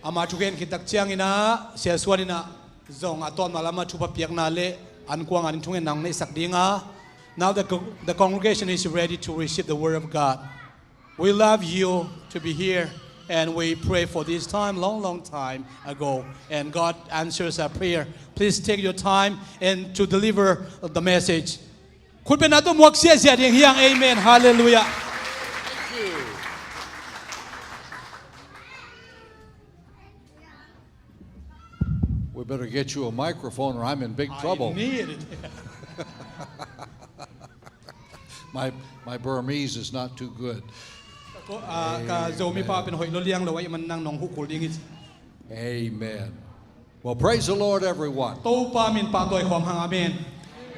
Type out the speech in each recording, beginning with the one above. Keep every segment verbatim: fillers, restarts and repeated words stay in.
Ama thugen khit tak ciangin ah Sia Suan in ah zong a tawpna lamah thupha piakna le ankuang in thungen nang neihsak ding a. Now the, co- the congregation is ready to receive the word of God. We love you to be here, and we pray for this time long, long time ago, and God answers our prayer. Please take your time and to deliver the message. Khut bengna tawh muak siasia ding hi hang. Amen. Hallelujah. We better get you a microphone or I'm in big I trouble. need it. My, my Burmese is not too good. Ko, ah, ka Zomi pa pen hoih lo liang lo a i man nang nong huh kul ding i ci. Amen. Well, praise the Lord, everyone. Topa min pahtawi khawm hang. Amen.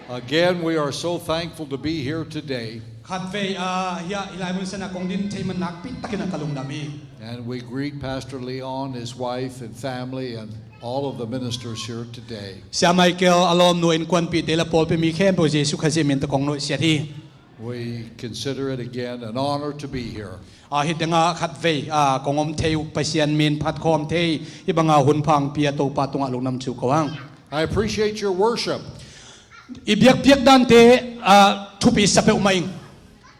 Again, we are so thankful to be here today. Khatvei ah hia i lai mun sana kong din thei man nakpi takin ah ka lungdam hi. And we greet Pastor Leon, his wife, and family, and all of the ministers here today. Sia Michael a lawmnu innkuanpihte le pawlpi mi khempeuh Jesu Khazih min tawh kong nusiat hi. We consider it again an honor to be here. Ah, hi tengah khatvei ah kong om thei uh Pasian min phat khawm thei hi banga hun phangpi a Topa tungah lungdam thu ko hang. I appreciate your worship. I biakpiak dante ah thupi sa peuhmah ing.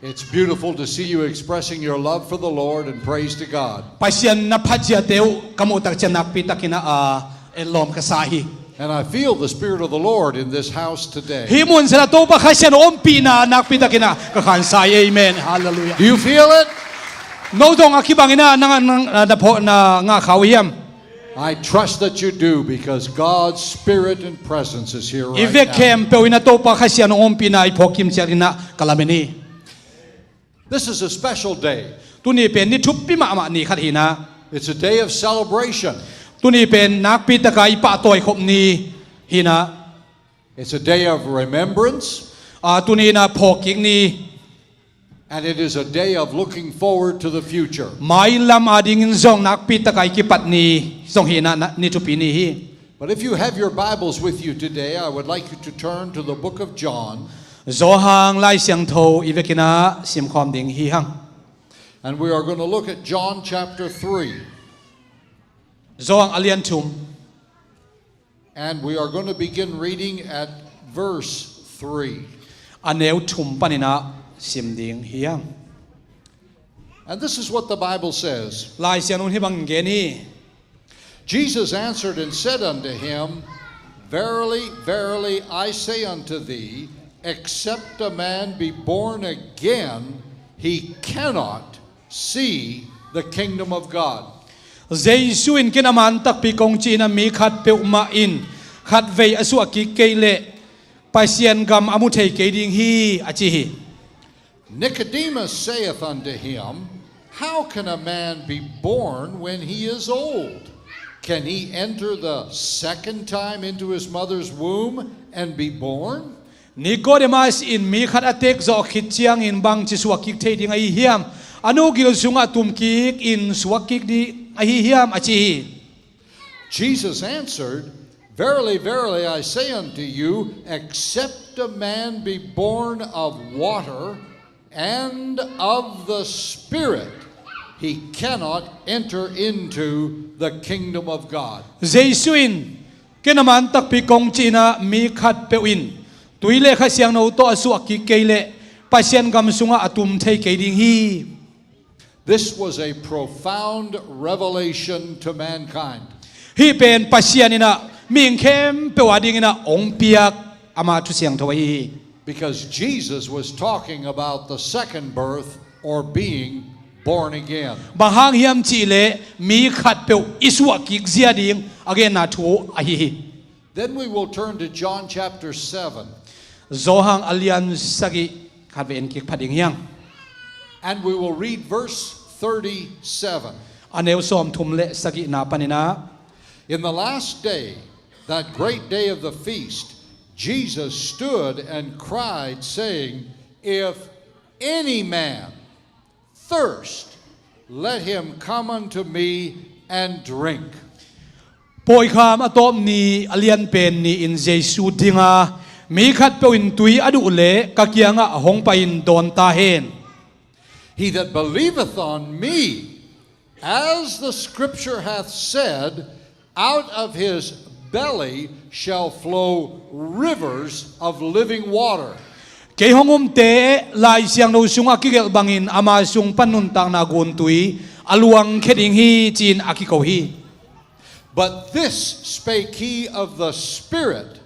It's beautiful to see you expressing your love for the Lord and praise to God. Pasian na phat ziate uh ka muh tak ciang nakpi takin ah ah, en lawm ka sa hi. And I feel the Spirit of the Lord in this house today. Hi mun sana Topa Khazih ompihna nakpi takin ah ka khansa hi. Amen. Hallelujah. Do you feel it? No zong a kibangin ah nang nang na pho na nga khau hiam. I trust that you do because God's Spirit and presence is here I right vek now. Khempeuh in ah Topa Khazih ompihna i phawk kimciat in ah ka lamen hi. This is a special day. Tuni pen ni thupi mahmah ni khat hi na. It's a day of celebration. Tuni pen nakpi taka i pahtawi khop ni hi na. It's a day of remembrance. Ah, tuni in ah phawkkik ni. And it is a day of looking forward to the future. Mailam adingin zong nakpi taka i kipat ni zong hi na, na ni thupi ni hi. But if you have your Bibles with you today, I would like you to turn to the book of John. Zawhang Lai Siangtho i vekin ah simkhawm ding hi hang. And we are going to look at John chapter three. Zawhang a lian thum. And we are going to begin reading at verse three. A neu thum panin ah sim ding hi hang. And this is what the Bible says. Lai Siangtho in hi bangin gen hi. Jesus answered and said unto him, Verily, verily, I say unto thee, except a man be born again, he cannot see the kingdom of God. Jesu in ken a man takpi kong ci in ah mi khat peuhmah in khatvei a suah kik kei leh Pasian gam a mu thei kei ding hi a ci hi. Nicodemus saith unto him, How can a man be born when he is old? Can he enter the second time into his mother's womb and be born? Nikodemas in mi khat a teek zawh khit ciangin bangci suak kik thei ding ahi hiam? A nu gil sungah tum kik in suak kik ding ahi hiam a ci hi. Jesus answered, Verily, verily, I say unto you, except a man be born of water and of the Spirit, he cannot enter into the kingdom of God. Jesu in ken a man takpi kong ci in ah mi khat peuh in tui le Kha Siangtho tawh a suah kik kei leh Pasian gam sungah a tum thei kei ding hi. This was a profound revelation to mankind. Hih pen Pasian in ah mihing khempeuh adingin ah hong piak ama thu siangtho ahi hi. Because Jesus was talking about the second birth or being born again. Bang hang hiam cih leh mi khat peuh i suah kik zia ding a genna thu ahi hi. Then we will turn to John chapter seven. Zawhang a lian sagih khat vei en kik pha ding hi hang. And we will read verse thirty-seven. A neu sawm thum le sagihna panin ah. In the last day, that great day of the feast, Jesus stood and cried, saying, If any man thirst, let him come unto me and drink. Pawikham a tawp ni a lianpen ni-in Jesu ding a, mi khatpeuh in tui a duh leh ka kiangah hong pai-in dawn ta hen. He that believeth on me, As the scripture hath said, out of his belly shall flow rivers of living water. Kei hong umte Lai Siangtho sungah kigelh bangin ama sung pan nuntakna guntui a luangkhia ding hi ci-in a kiko hi. But this spake he of the Spirit,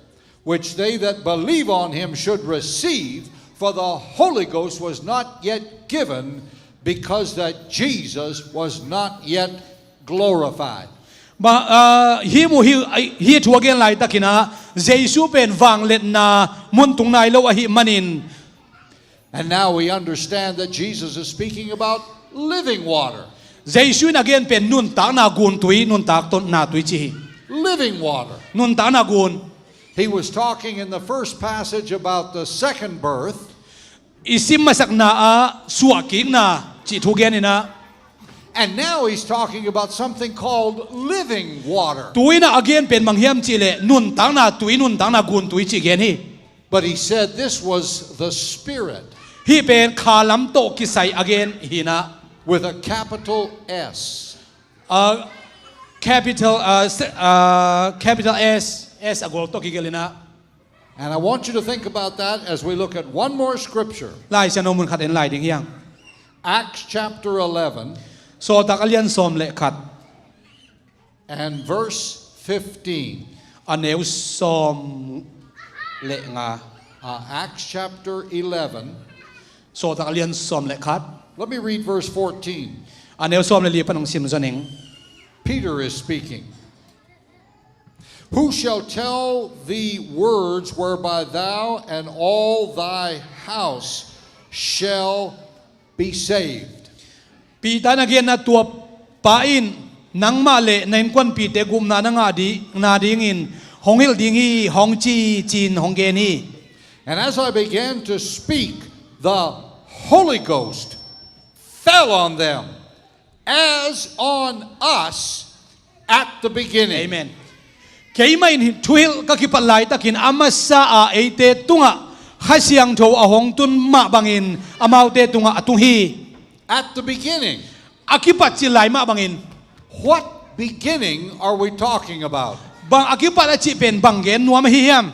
which they that believe on him should receive, for the Holy Ghost was not yet given, because that Jesus was not yet glorified. Ba, ah, hi mu hi, ai, hi thu a gen laitakin ah, Jesu pen vangliatna mun tung nai lo ahih manin. And now we understand that Jesus is speaking about living water. Jesu in a gen pen nuntakna guntui, nuntakna tui ci hi. Living water. Nuntakna gun. He was talking in the first passage about the second birth. I sim masakna ah suahkikna cih thu gen in ah. And now he's talking about something called living water. Tu-in ah a gen pen bang hiam cih leh nuntakna tui, nuntakna guntui cih gen hi. But he said this was the Spirit. Hih pen kha lam tawh kisai a gen hi in ah. With a capital S. Ah, capital, ah, se-, ah, capital S, S a gol tawh kigelh in ah. And I want you to think about that as we look at one more scripture. Lai Siangtho mun khat en lai ding hi hang. Acts chapter eleven. Sawltak a lian sawm le khat. And verse fifteen. A neu sawm le nga. Uh, Acts chapter eleven. Sawltak a lian sawm le khat. Let me read verse fourteen. A neu sawm le li pan hong sim zaw ning. Peter is speaking. Who shall tell thee words whereby thou and all thy house shall be saved? Peter in a genna, tua pa in nangmah le na innkuanpihte gupna na ngahna dingin hong hilh ding hi, hong ci, ci-in hong gen hi. And as I began to speak, the Holy Ghost fell on them as on us at the beginning. Amen. Keimah in thuhilh ka kipat laitakin a masa a eite tungah Kha Siangtho a hong tun mah bangin amaute tungah a tung hi. At the beginning. A kipat cil lai mah bangin. What beginning are we talking about? Bang a kipat a cih pen bang gen nuam ahi hiam?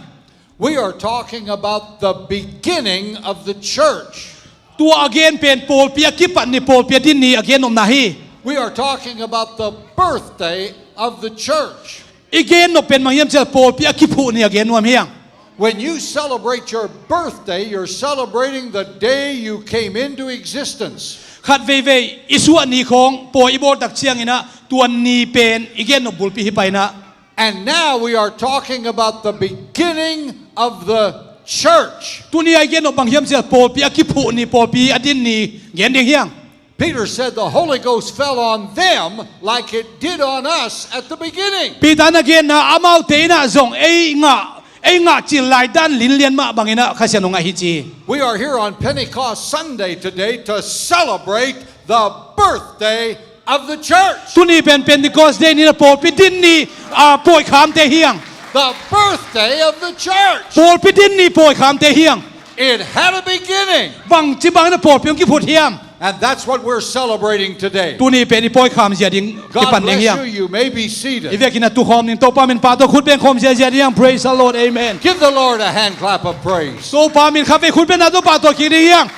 We are talking about the beginning of the church. Tua a gen pen pawlpi a kipat ni, pawlpi a din ni a gen nopna hi. We are talking about the birthday of the church. I gen nop pen bang hiam cih leh pawlpi a kiphuh ni a gen nuam hi hang. When you celebrate your birthday, you're celebrating the day you came into existence. Khat veivei i suah ni khawng pawi i bawl tak ciangin ah tua ni pen i gen nop bulpi hi pah in ah. And now we are talking about the beginning of the church. Tuni a i gen nop bang hiam cih leh pawlpi a kiphuh ni, pawlpi a din ni gen ding hi hang. Peter said the Holy Ghost fell on them like it did on us at the beginning. Peter in a genna, amaute in ah zong ei ngah, ei ngah cil lai dan linlian mah bangin ah Kha Siangtho ngah hi ci. We are here on Pentecost Sunday today to celebrate the birthday of the church. Tuni pen Pentecost Day ni in ah pawlpi din ni, ah, pawikhamte hi hang. The birthday of the church. Pawlpi din ni pawikhamte hi hang. It had a beginning. Bangci bangin ah pawlpi hong kiphut hiam? And that's what we're celebrating today. Tuni pen i pawikham zia ding i pan ding hi hang. God bless you. You may be seated. I vekin ah tukhawm ning. Topa min pahtawi, khut beng khawm ziazia ding hi hang. Praise the Lord. Amen. Give the Lord a hand clap of praise. Topa min khatvei khut bengna tawh pahtawi kik ding hi hang.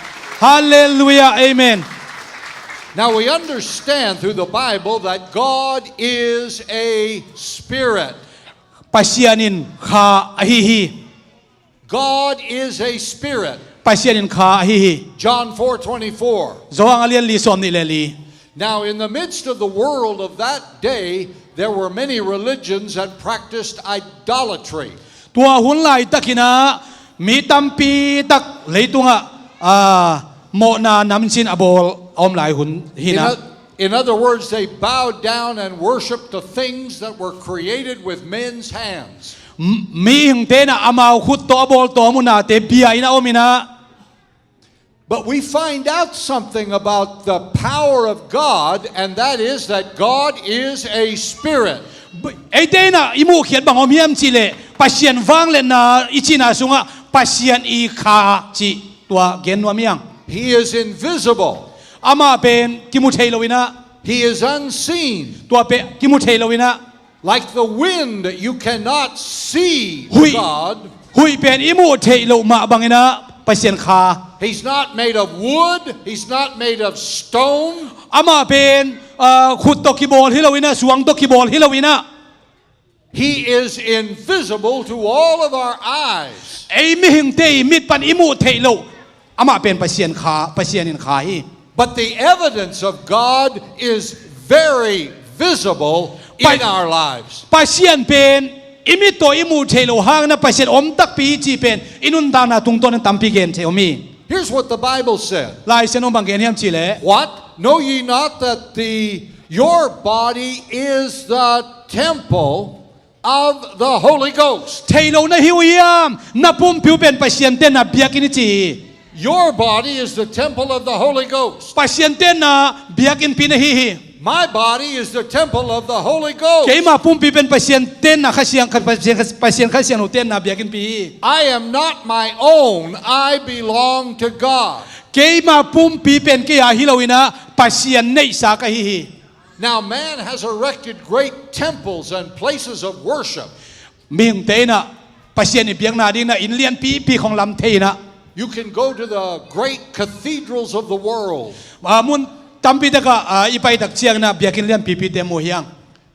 Hallelujah. Amen. Now we understand through the Bible that God is a spirit. Pasian in kha ahi hi. God is a spirit. Pasian in kha ahi hi. John four twenty-four. Johan a lian li sawm nih le li. Now, in the midst of the world of that day, there were many religions that practiced idolatry. Tua hun laitakin ah mi tampi tak leitungah, ah, mawhna namcin a bawl a om lai hun hi in ah. In oth-, in other words, they bowed down and worshipped the things that were created with men's hands. M-, mihingte in ah amau khut tawh a bawl tawh a mu nate bia in a om in ah. But we find out something about the power of God, and that is that God is a spirit. B-, eite in ah i muhkhiat bang om hiam cih leh Pasian vangliatna i cihna sungah Pasian i kha cih tua gen nuam hi hang. He is invisible. Amah pen kimu thei lo in ah. He is unseen. Tua pen kimu thei lo in ah. Like the wind, you cannot see Huih, God. Huih pen i muh theih loh mah bangin ah Pasian kha. He's not made of wood, he's not made of stone. Amah pen, ah, khut tawh kibawl hi lo in ah, suang tawh kibawl hi lo in ah. He is invisible to all of our eyes. Ei mihingte i mit pan i muh theih loh amah pen Pasian kha, Pasian in kha hi. But the evidence of God is very visible in Pa-, our lives. Pasian pen i mit tawh i muh theih loh hangin ah Pasian om takpi hi cih pen i nuntakna tungtawn in tampi gen thei om hi. Here's what the Bible said. Lai Siangtho bang gen hiam cih leh. What? Know ye not that the, your body is the temple of the Holy Ghost? Thei lo na hi uh hiam? Na pumpi uh pen Pasian tenna biakinn hi ci hi. Your body is the temple of the Holy Ghost. Pasian tenna biakinnpi na hi hi. My body is the temple of the Holy Ghost. Keima pumpi pen Pasian tenna Kha Siang, Pasian, Pasian Kha Siangtho tenna biakinnpi hi. I am not my own, I belong to God. Keima pumpi pen kei a hi lo in ah Pasian neihsa ka hi hi. Now, man has erected great temples and places of worship. Mihingte in ah Pasian i biakna dingin ah inn lianpipi khong lam thei in ah. You can go to the great cathedrals of the world. Ah, mun tampi tak ah, ah, i pai tak ciangin ah biakinn lianpipite mu hi hang.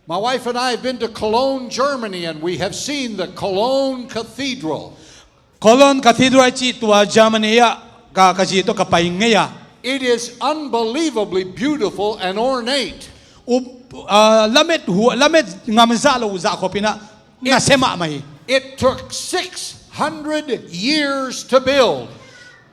My wife and I have been to Cologne, Germany, and we have seen the Cologne Cathedral. Cologne Cathedral cih tua Germany ah ka, ka zi tawh ka pai ngei a. It is unbelievably beautiful and ornate. Up, ah, lamet hu-, lamet ngam zah lo zah khop in ah nasia mahmah hi. It took six hundred years to build.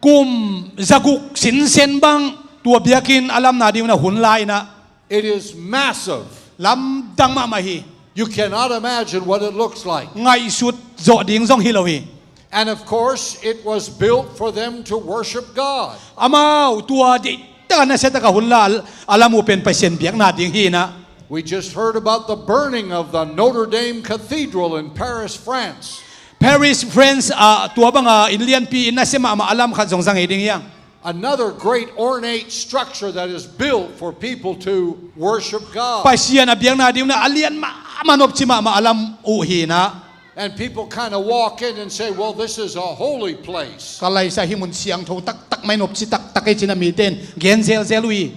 Kum zaguk sinsen bang tua biakinn a lamna dingin ah hun la in ah. It is massive. Lamdang mahmah hi. You cannot imagine what it looks like. Ngaihsut zawh ding zong hi lo hi. And of course, it was built for them to worship God. Amau tua deihtak a nasia tak a hun la a lam uh pen Pasian biakna ding hi in ah. We just heard about the burning of the Notre Dame Cathedral in Paris, France. Paris, France ah tua bang a inn lianpi, inn nasia mahmah a lam khat zong za ngei ding hi hang. Another great ornate structure that is built for people to worship God. Pasian a biakna dingin ah a lian mahmah, nopci mahmah a lam uh hi in ah. And people kind of walk in and say, "Well, this is a holy place." Ka laisa hih mun siangtho taktak mai, nopci taktak hi ci-in ah mite in gen zelzel uh hi.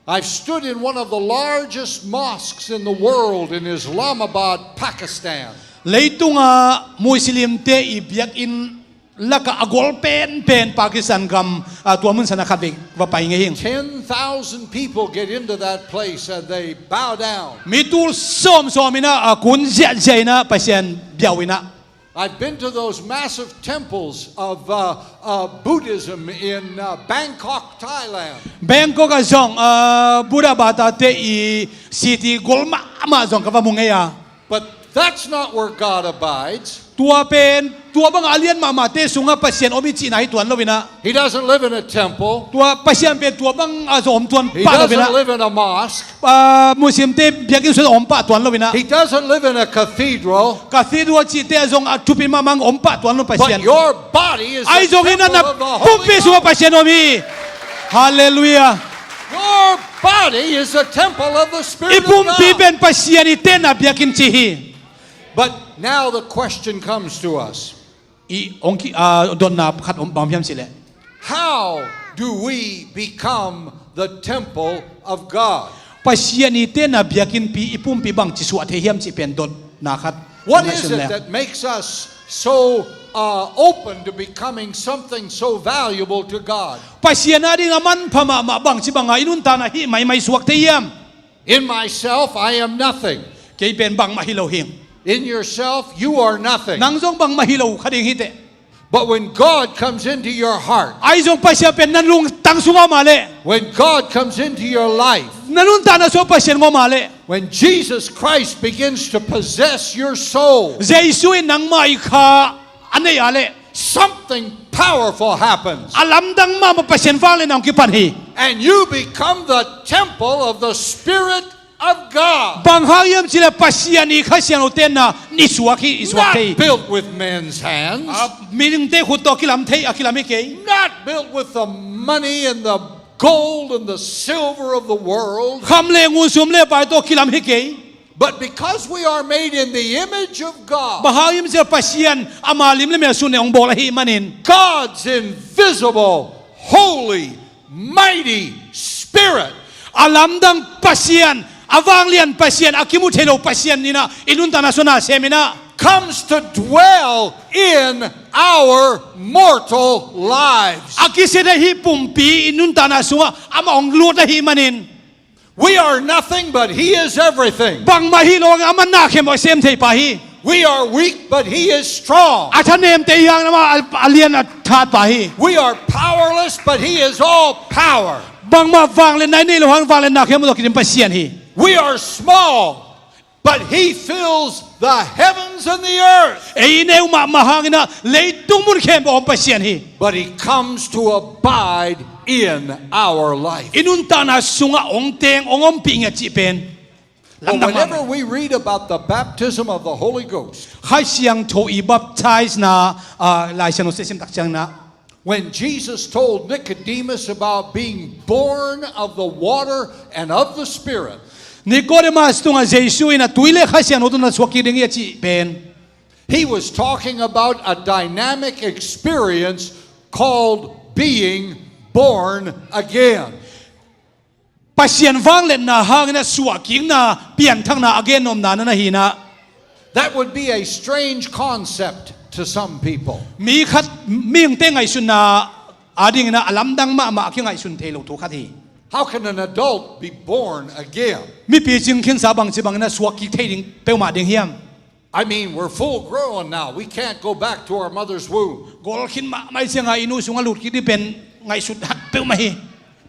I've stood in one of the largest mosques in the world in Islamabad, Pakistan. Leitung a Muslimte i biakinn lakah a gol penpen Pakistan gam, ah, tua mun san ah khat vei va pai ngei hi ing. Ten thousand people get into that place and they bow down. Mi tul sawmsawm in ah, ah, kun ziahziah in ah Pasian bia uh in ah. I've been to those massive temples of, uh, uh, Buddhism in, uh, Bangkok, Thailand. Bangkok ah zong, ah, Buddha bata te i city gol mahmah zong ka va mu ngei a. But that's not where God abides. Tua pen, tua bang a lian mahmahte sungah Pasian om hi cihna hi tuan lo in ah. He doesn't live in a temple. Tua Pasian pen tua bang ah zong om tuan pah lo in ah. He doesn't live in a mosque. Ah, Muslimte biakinn sungah om pah tuan lo in ah. He doesn't live in a cathedral. Cathedral cihte ah zong a thupit mahmah om pah tuan lo Pasian. But your body is the temple of the Holy Ghost. Ahi zongin ah na pumpi sungah Pasian om hi. Halleluiah. Your body is the temple of the Spirit of God. I pumpi pen Pasian i tenna biakinn ci hi. But now the question comes to us. I ong ki, ah, dotna khat om, bang hiam cih leh. How do we become the temple of God? Pasian i tenna biakinnpi i pumpi bang ci suah thei hiam cih pen dotna khat. What is it that makes us so, uh, open to becoming something so valuable to God? Pasian a dingin a manpha mahmah bang ci bangin i nuntakna hih maimai suak thei hiam? In myself, I am nothing. Kei pen bangmah hi lo hi ing. In yourself, you are nothing. Nang zong bangmah hi lo kha ding hi teh. But when God comes into your heart, ahi zong Pasian pen na lungtang sungah om a leh, when God comes into your life, na nuntakna sungah Pasian om a leh, when Jesus Christ begins to possess your soul, Jesu in nangmah i kha a nei a leh, something powerful happens. A lamdang mahmah Pasian vangliatna hong kipan hi. And you become the temple of the Spirit of God. Bang hang hiam cih leh Pasian i Kha Siangtho tenna i suak hi, i suak thei. Not built with men's hands. Ah, mihingte khut tawh kilam thei, a kilam hi kei. Not built with the money and the gold and the silver of the world. Kham le ngun, sum le pai tawh kilam hi kei. But because we are made in the image of God, bang hang hiam cih leh Pasian ama lim le mel sun le hong bawl ahih manin, God's invisible, holy, mighty Spirit, a lamdang Pasian, a vanglian Pasian, a kimu thei lo Pasian in ah i nuntakna sungah na sem in ah, comes to dwell in our mortal lives. A kisia ahih pumpi i nuntakna sungah amah hong lut ahih manin, we are nothing, but He is everything. Bangmah hi lo, amah na khempeuh a sem thei pa hi. We are weak, but He is strong. A thanemte hi hangin amah a, a lian a that pa hi. We are powerless, but He is all power. Bangmah vangliatna i neih loh hangin vangliatna khempeuh tawh kidim Pasian hi. We are small, but He fills the heavens and the earth. Ei i neu mahmah hangin ah leitung mun khempeuh a om Pasian hi. But He comes to abide in our life. I nuntakna sungah hong teng, hong ompih ing a cih pen But lamdang whenever mahmah. We read about the baptism of the Holy Ghost, Kha Siangtho i baptize-na, ah, Lai Siangtho sim takciangin ah, when Jesus told Nicodemus about being born of the water and of the Spirit, Nicodemus tungah Jesu in ah tui le Kha Siangtho tawh na suak kik ding hi a cih pen, he was talking about a dynamic experience called being born again. Pasian vangliatna hangin ah suahkikna, pianthakna a gen nopna na hi in ah. That would be a strange concept to some people. Mi khat, mihingte ngaihsutna adingin ah a lamdang mahmah, a kingaihsun thei lo thu khat hi. How can an adult be born again? Mipi cing khinsa bangci bangin ah suak kik thei ding peuhmah ding hiam? I mean, we're full grown now. We can't go back to our mother's womb. Gol khin mahmah i ciangin i nu sungah lut kik ding pen ngaihsut hak peuhmah hi.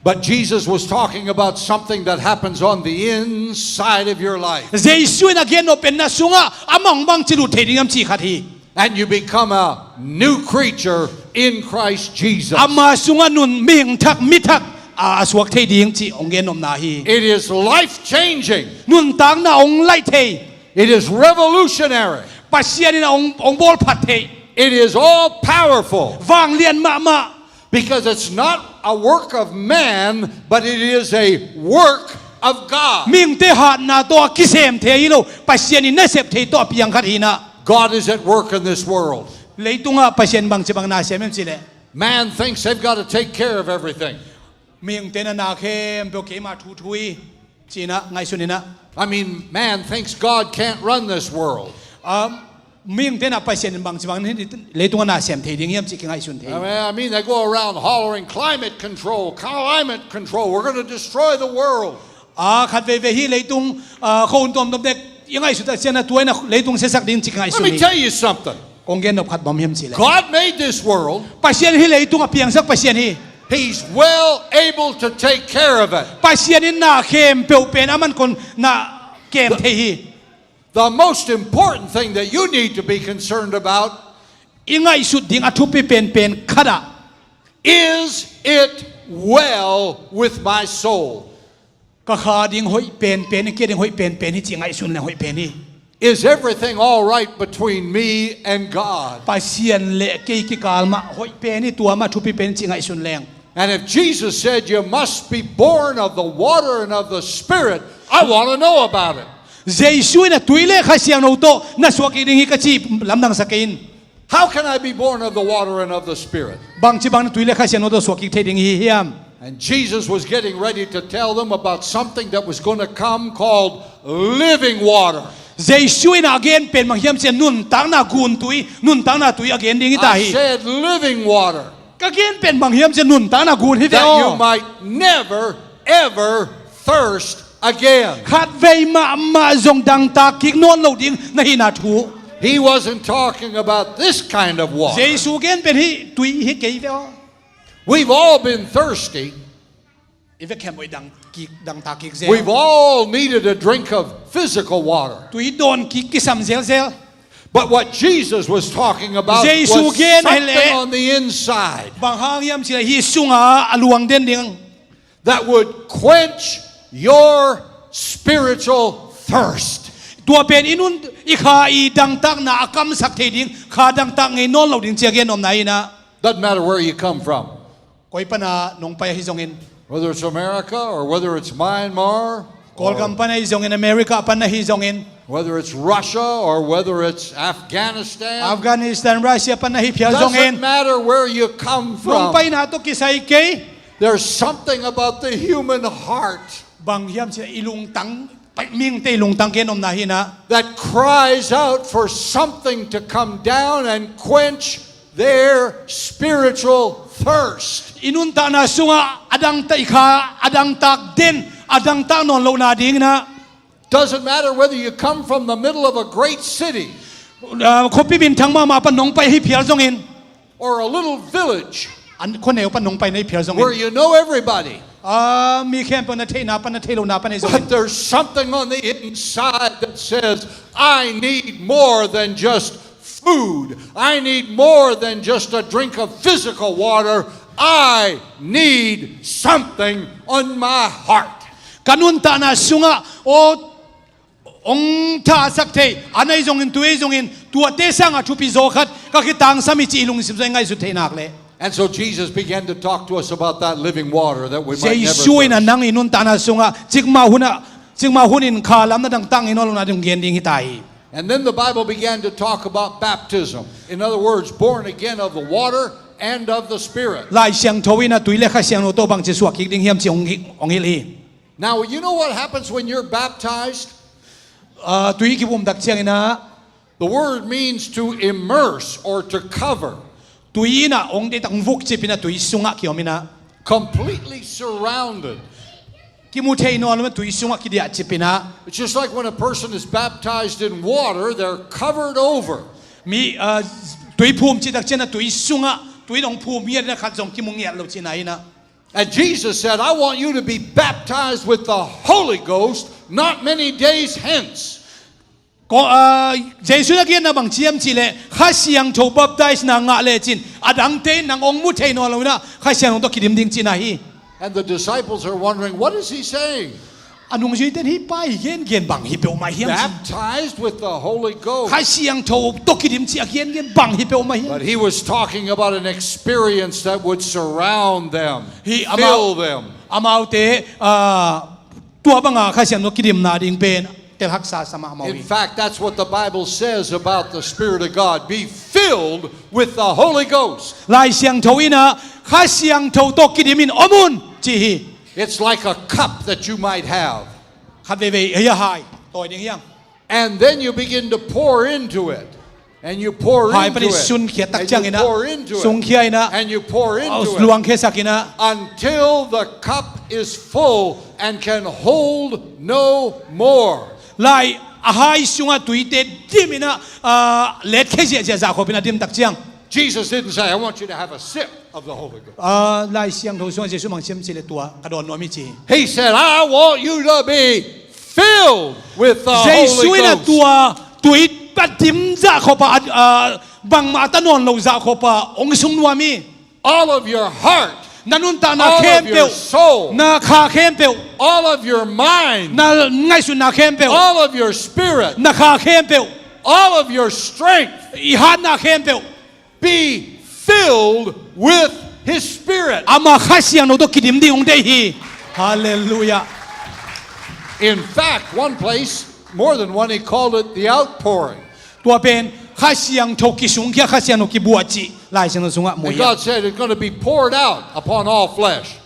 But Jesus was talking about something that happens on the inside of your life. Jesu in a gen nop pen na sungah amah hong bangci lut thei ding hiam cih khat hi. And you become a new creature in Christ Jesus. Ama sungah nun, mihing thak, mi thak a, a suak thei ding cih hong gen nopna hi. It is life changing. Nuntakna hong laih thei. It is revolutionary. Pasian in a hong, hong bawlphat thei. It is all powerful. Vanglian mahmah. Because it's not a work of man, but it is a work of God. Mihingte hatna tawh a kisem thei hi lo, Pasian in nasep thei tawh a piang khat hi in ah. God is at work in this world. Leitungah Pasian bangci bangin na sem hiam cih leh, man thinks they've got to take care of everything. Mihingte in ah na khempeuh keima thu thu hi ci in ah ngaihsun in ah. I mean, man thinks God can't run this world. Um, mihingte in ah Pasian in bangci bangin hih leitungah na sem thei ding hiam cih kingaihsun thei. I mean, I mean, they go around hollering, "Climate control, climate control, we're gonna destroy the world." A, khat veivei hih leitung, a, khuahun tuamtuamte i ngaihsut a ciangin ah tua in ah leitung siasak ding cih kingaihsun hi. Let me tell you something. Kong gen nop khat bang hiam cih leh, God made this world. Pasian hih leitung a piangsak Pasian hi. He's well able to take care of it. Pasian in na khempeuh pen aman kong na kem thei hi. The most important thing that you need to be concerned about, i ngaihsut ding a thupi penpen khat ah, is it well with my soul? Ka kha ding hoih penpen, ka khe ding hoih penpen hi cih ngaihsun leng hoih pen hi. Is everything all right between me and God? Pasian le kei kikal mah hoih pen hi, tua mah thupi pen hi cih ngaihsun leng. And if Jesus said you must be born of the water and of the Spirit, I want to know about it. Jesu in a tui le Kha Siangtho tawh na suak kik ding hi ka cih lamdangsak kei in. How can I be born of the water and of the Spirit? Bangci bangin tui le Kha Siangtho tawh suak kik thei ding hi hiam? And Jesus was getting ready to tell them about something that was gonna come called living water. Jesu in a gen pen bang hiam cih leh nuntakna gun tui, nuntakna tui a gen ding hi ta hi. I said living water. Ka gen pen bang hiam cih leh nuntakna gun hi ve aw. That you might never, ever thirst again. Khatvei mahmah zong dangtak kik nawn lo ding na hihna thu. He wasn't talking about this kind of water. Jesu gen pen hih tui hi kei ve aw. We've all been thirsty. I vek khempeuh i dang kik, dangtak kik zel. We've all needed a drink of physical water. Tui dawn kik kisam zelzel. But what Jesus was talking about was something on the inside. Jesu gen ahih leh bang hang hiam cih leh hih sungah a luang den ding. That would quench your spiritual thirst. Tua pen i nun, i kha i dangtakna a kamsak thei ding, kha dangtak ngei nawn lo ding cih a gen nopna hi in ah. Doesn't matter where you come from. Koi pana nong pai ahi zongin. Whether it's America or whether it's Myanmar, Kawlgam pan ahi zongin, America pan ahi zongin, whether it's Russia or whether it's Afghanistan, Afghanistan, Russia pan ahi phial zongin, doesn't matter where you come from. Nong paina tawh kisai kei. There's something about the human heart. Bang hiam cih leh i lungtang, mihingte i lungtang kei nopna hi na. That cries out for something to come down and quench their spiritual thirst. I nuntakna sungah a dangtak i kha, a dangtak den, a dangtak nawn lohna ding na. Doesn't matter whether you come from the middle of a great city. Ah, khuapi minthang mahmah pan nong pai hi phial zongin, or a little village, an khuaneu pan nong pai na hi phial zongin, where you know everybody. Ah, mi khempeuh na theihna pan, na theih lohna pan ahi zongin. But there's something on the inside that says, "I need more than just food. I need more than just a drink of physical water. I need something on my heart." Ka nuntakna sungah, aw, hong thasak thei, an ahi zongin, tu ahi zongin, tuate sangah thupi zaw khat ka kitangsam hi cih i lungsim sungah i ngaihsut theih nak leh. And so Jesus began to talk to us about that living water that we might never thirst. Jesu in a nang i nuntakna sungah cikmah hunah, cikmah hunin kha lam na dangtak ngei nawn lohna ding hong gen ding hi ta hi. And then the Bible began to talk about baptism. In other words, born again of the water and of the Spirit. Lai Siangtho in a tui le Kha Siangtho tawh bangci suah kik ding hiam cih hong hi, hong hilh hi. Now, you know what happens when you're baptized? Ah, tui kiphum tak ciangin a, the word means to immerse or to cover. Tui in a hong deihtak, hong vukcip in a tui sungah kiom in a. Completely surrounded. Kimu thei nawn lo in a tui sungah kidiahcip in a. It's just like when a person is baptized in water, they're covered over. Mi, ah, tui phum cih tak ciang a tui sungah, tui in hong phum ngiat in a khat zong kimu ngiat lo cihna hi na. And Jesus said, "I want you to be baptized with the Holy Ghost not many days hence." Ko, ah, Jesu in a genna bang hiam cih leh, Kha Siangtho baptisena ngah lecin, a dangte in nang hong mu thei nawn lo in a, Kha Siangtho tawh kidim ding cihna hi. And the disciples are wondering, "What is he saying?" A nungzuite in hih pa i gengen bang hi peuhmah hiam ci. Baptized with the Holy Ghost. Kha Siangtho tawh kidim cih a gengen bang hi peuhmah hiam. But he was talking about an experience that would surround them, hih amau, fill them. Amaute, ah, tua banga Kha Siangtho kidimna ding pen telhaksa sa mahmah uh hi. In fact, that's what the Bible says about the Spirit of God. "Be filled with the Holy Ghost." Lai Siangtho in a, Kha Siangtho tawh kidim in om un ci hi. It's like a cup that you might have. Khat veivei, hei a hai, tawi ding hiam. And then you begin to pour into it. And you pour into it. Hai pan i sunkhia tak ciangin a, and you pour into it, sunkhia in a, and you pour into it, luangkhia sak in a, until the cup is full and can hold no more. Lai a hai sungah tuite dim in a, ah, letkhia ziahziah zahkhop in a dim tak ciang. Jesus didn't say, "I want you to have a sip of the Holy Ghost." Ah, Lai Siangtho sungah Jesu bang ci hiam cih leh tua ka dawn nuam hi ci. He said, "I want you to be filled with the Holy Ghost." Jesu in a tua tui a dim zahkhop a, ah, bangmah a ta nawn lo zahkhop a hong sung nuam hi. All of your heart, na nuntakna khempeuh, all of your soul, na kha khempeuh, all of your mind, na ngaihsutna khempeuh, all of your spirit, na kha khempeuh, all of your strength, i hatna khempeuh, be filled with His Spirit. Ama Kha Siangtho tawh kidim ding hong deih hi. Hallelujah. In fact, one place, more than one, he called it the outpouring. Tua pen Kha Siangtho kisungkhia, Kha Siangtho kibuah cih Lai Siangtho sungah mu hi. And God said it's gonna be poured out upon all flesh.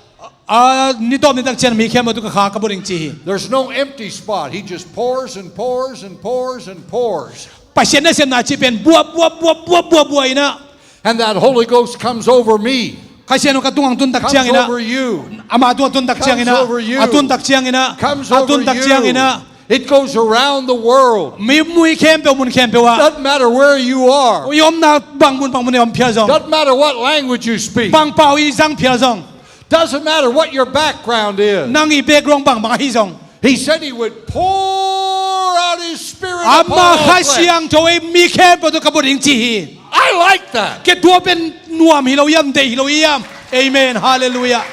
A, ni tawp ni tak ciang mi khempeuh tungah Kha ka buah ding ci hi. There's no empty spot. He just pours and pours and pours and pours. Pasian nasepna cih pen buah, buah, buah, buah, buah, buah in a. And that Holy Ghost comes over me. Kha Siangtho ka tungah tun tak ciangin a. Comes over you. Ama tungah tun tak ciangin a. Comes over you. A tun tak ciangin a. Comes over you. A tun tak ciangin a. It goes around the world. Mi, mi khempeuh, mun khempeuh ah. Doesn't matter where you are. I omna bang mun, bang mun i om phial zong. Doesn't matter what language you speak. Bang pau i zang phial zong. Doesn't matter what your background is. Nang i background bang, bang ahi zong. He said he would pour out his Spirit upon all flesh. Ama Kha Siangtho ei mi khempeuh tungah ka buah ding ci hi. I like that. Kei tua pen nuam hi lo hiam, deih hi lo hiam. Amen. Hallelujah.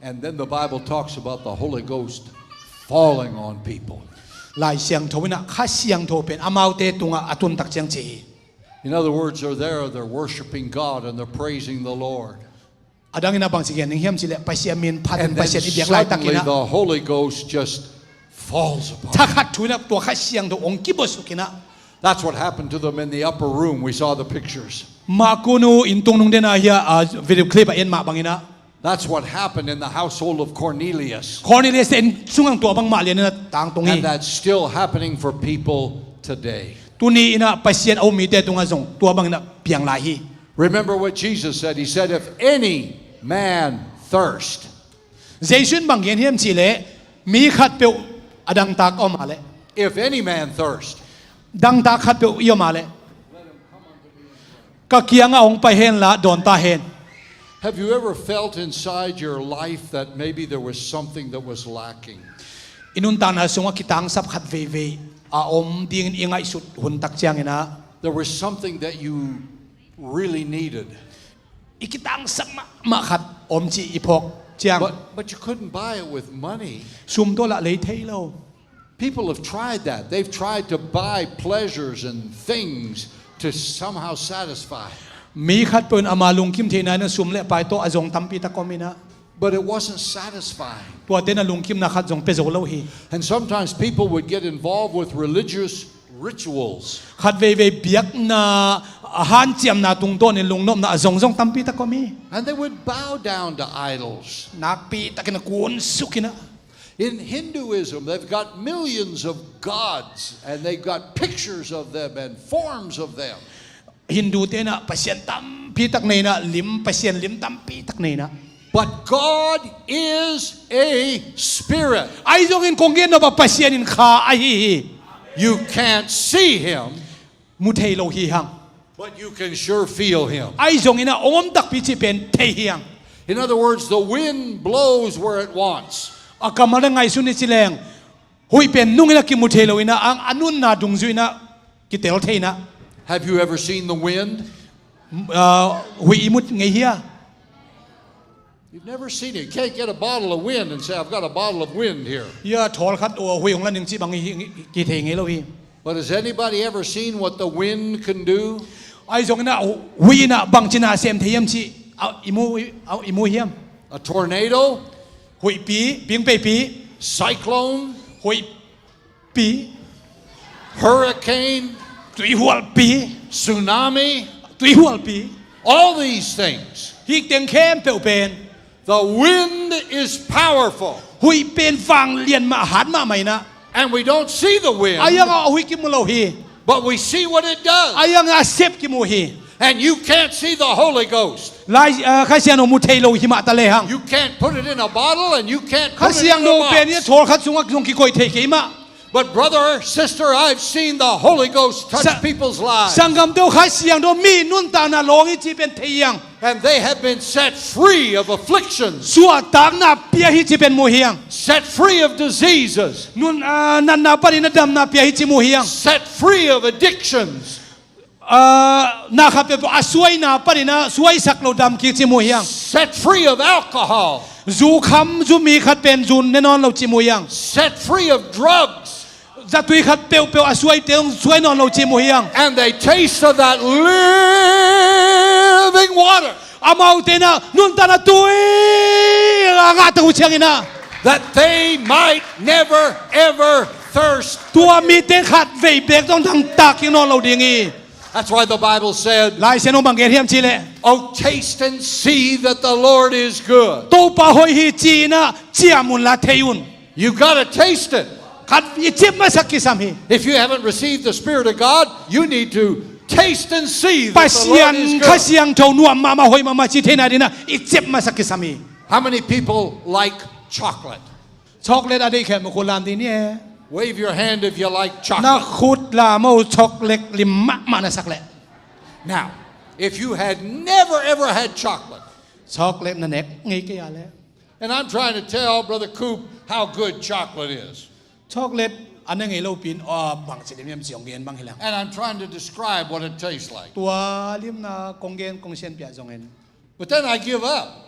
And then the Bible talks about the Holy Ghost falling on people. Lai Siangtho in a Kha Siangtho pen amaute tungah a tun tak ciang ci hi. In other words, they're there, they're worshiping God and they're praising the Lord. A dang in ah bangci gen ning hiam cih leh Pasian min phat in, and then Pasian i biak laitak in suddenly ah the Holy Ghost just falls upon them. Thakhat thu in ah tua Kha Siangtho hong kibuasuk in ah. That's what happened to them in the upper room. We saw the pictures. Mah kun uh inn tung nung den ah hi a, a video clip ah en mah bang in ah. That's what happened in the household of Cornelius. Cornelius te inn sung ah tua bangmah lian in ah tangtung hi. And that's still happening for people today. Tuni in ah Pasian a um mite tungah zong tua bang in ah piang lai hi. Remember what Jesus said. He said, "If any man thirst," Jesu in bang gen hiam cih leh, mi khatpeuh a dangtak a om a leh. If any man thirst, Dangtak khatpeuh i om a leh, ka kiangah hong pai hen la, dawn ta hen. Have you ever felt inside your life that maybe there was something that was lacking? I nuntakna sungah kitangsap khat veivei a om dingin i ngaihsut hun tak ciangin ah. There was something that you really needed. I kitangsap mahmah khat om cih i phawk ciang. But, but you couldn't buy it with money. Sum tawh lah lei thei lo. People have tried that. They've tried to buy pleasures and things to somehow satisfy. Mi khatpeuh in ama lungkim theihna in ah sum le pai tawh a zong tampi tak om in ah. But it wasn't satisfying. Tuate in ah lungkimna khat zong pia zo lo hi. And sometimes people would get involved with religious rituals. Khat veivei biakna, a hanciamna tungtawnin lungnopna a zongzong tampi tak om hi. And they would bow down to idols. Nakpi takin a kunsuk in ah. In Hinduism, they've got millions of gods, and they've got pictures of them and forms of them. Hindu te in ah pasian tampi tak nei in ah, lim, pasian lim tampi tak nei in ah. But God is a spirit. Ahi zongin kong gen nop ah Pasian in Kha ahi hi. You can't see him, Mu thei lo hi hang. But you can sure feel him. Ahi zongin ah hong om takpi cih pen thei hi hang. In other words, the wind blows where it wants. A kammal ah ngaihsun i ci leng, huih pen nung in ah kimu thei lo in ah, a, a nunna dungzui in ah kitel thei in ah. Have you ever seen the wind? Ah, huih i mu ngei hia? You've never seen it. You can't get a bottle of wind and say, "I've got a bottle of wind here." Hia, thawl khat, oh, huih hong la ning cih bang hi, hi, hi, kithei ngei lo hi. But has anybody ever seen what the wind can do? Ahi zongin ah, huih in ah bangci na sem thei hiam cih, ah, i mu, ah, i mu hiam? A tornado? Huihpi, pingpeipi. Cyclone? Huihpi. Hurricane? Tuihualpi. Tsunami? Tuihualpi. All these things. Hih teng khempeuh pen. The wind is powerful. Huih pen vanglian mah, hat mahmah in ah. And we don't see the wind. Ahi hang a huih kimu lo hi. But we see what it does. Ahi hang a sep kimu hi. And you can't see the Holy Ghost. Lai, ah, Kha Siangtho mu thei lo hi mah ta lehang. You can't put it in a bottle and you can't put it in a box. Kha Siangtho pen hih thawl khat sungah zong kikoih thei kei mah. But brother, sister, I've seen the Holy Ghost touch people's lives. Sanggamte aw, Kha Siangtho mi nuntakna lawng hi cih pen thei hi hang. And they have been set free of afflictions. Suahtakna pia hi cih pen mu hi hang. Set free of diseases. Nun, ah, natna panin a damna pia hi cih mu hi hang. Set free of addictions. Ah, na khat peuhpeuh a suaina panin a suaisak lo dam kik cih mu hi hang. Set free of alcohol. Zu kham, zu mi khat pen zu ne nawn lo cih mu hi hang. Set free of drugs. Zatui khat peuhpeuh a suaite zong suai nawn lo cih mu hi hang. And they taste of that living water. Amaute in ah nuntakna tui a ngah tak uh ciangin ah, that they might never ever thirst. Tua mite khat vei beek zong dangtak kik nawn lo ding hi. That's why the Bible said, Lai Siangtho bang gen hiam cih leh, "Oh, taste and see that the Lord is good." Topa hoih hi ci-in ah ciam un la, thei un. You've got to taste it. Khat i cip masak kisam hi. If you haven't received the Spirit of God, you need to taste and see that the Lord is good. Pasian Kha Siangtho nuam mahmah, hoih mahmah ci theihna dingin ah i cip masak kisam hi. How many people like chocolate? Chocolate a deih khempeuh khut lam ding ni e. Wave your hand if you like chocolate. Na khut lam aw, chocolate lim mahmah na sak leh. Now, if you had never ever had chocolate, chocolate na nek ngei kei a leh, and I'm trying to tell Brother Coop how good chocolate is. Chocolate a ne ngei lopi in, aw, bangci lim hiam ci hong gen bang hi leng. And I'm trying to describe what it tastes like. Tua limna kong gen, kong sianpia zongin. But then I give up.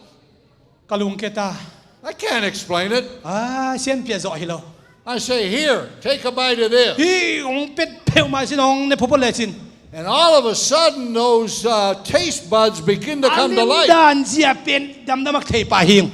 Ka lungkia ta. I can't explain it. Ah, sianpia zawh hi lo. I say, "Here, take a bite of this." Hih hong pia peuhmah sin, hong ne photphot lecin. And all of a sudden, those uh, taste buds begin to come to life. A limdan zia pen damdamak thei pah hing.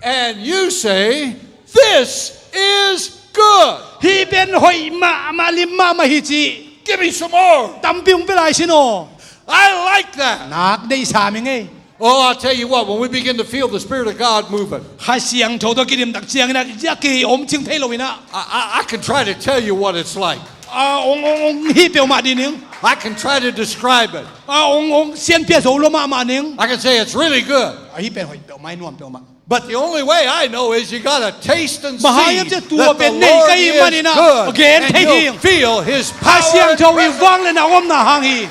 And you say, "This is good." Hih pen hoih mahmah, lim mahmah hi ci. Give me some more. Tampi hong pia lai sin aw. I like that. Nak deih sam ing ei. Oh, I'll tell you what, when we begin to feel the Spirit of God moving, Kha Siangtho tawh kidim tak ciangin ah, zia kei om cing thei lo in ah. I, I, I can try to tell you what it's like. Ah, ong, ong, ong hi peuhmah ding ing. I can try to describe it. Ah, ong, ong sianpia zo lo mahmah ding. I can say it's really good. Ah, hih pen hoih peuhmah, nuam peuhmah. But the only way I know is you gotta taste and see that the Lord is good, and you'll feel His power and presence. Bang hang hiam cih tua pen nei ka hih manin ah, gen thei ding. Kha Siangtho i vangliatna omna hang hi.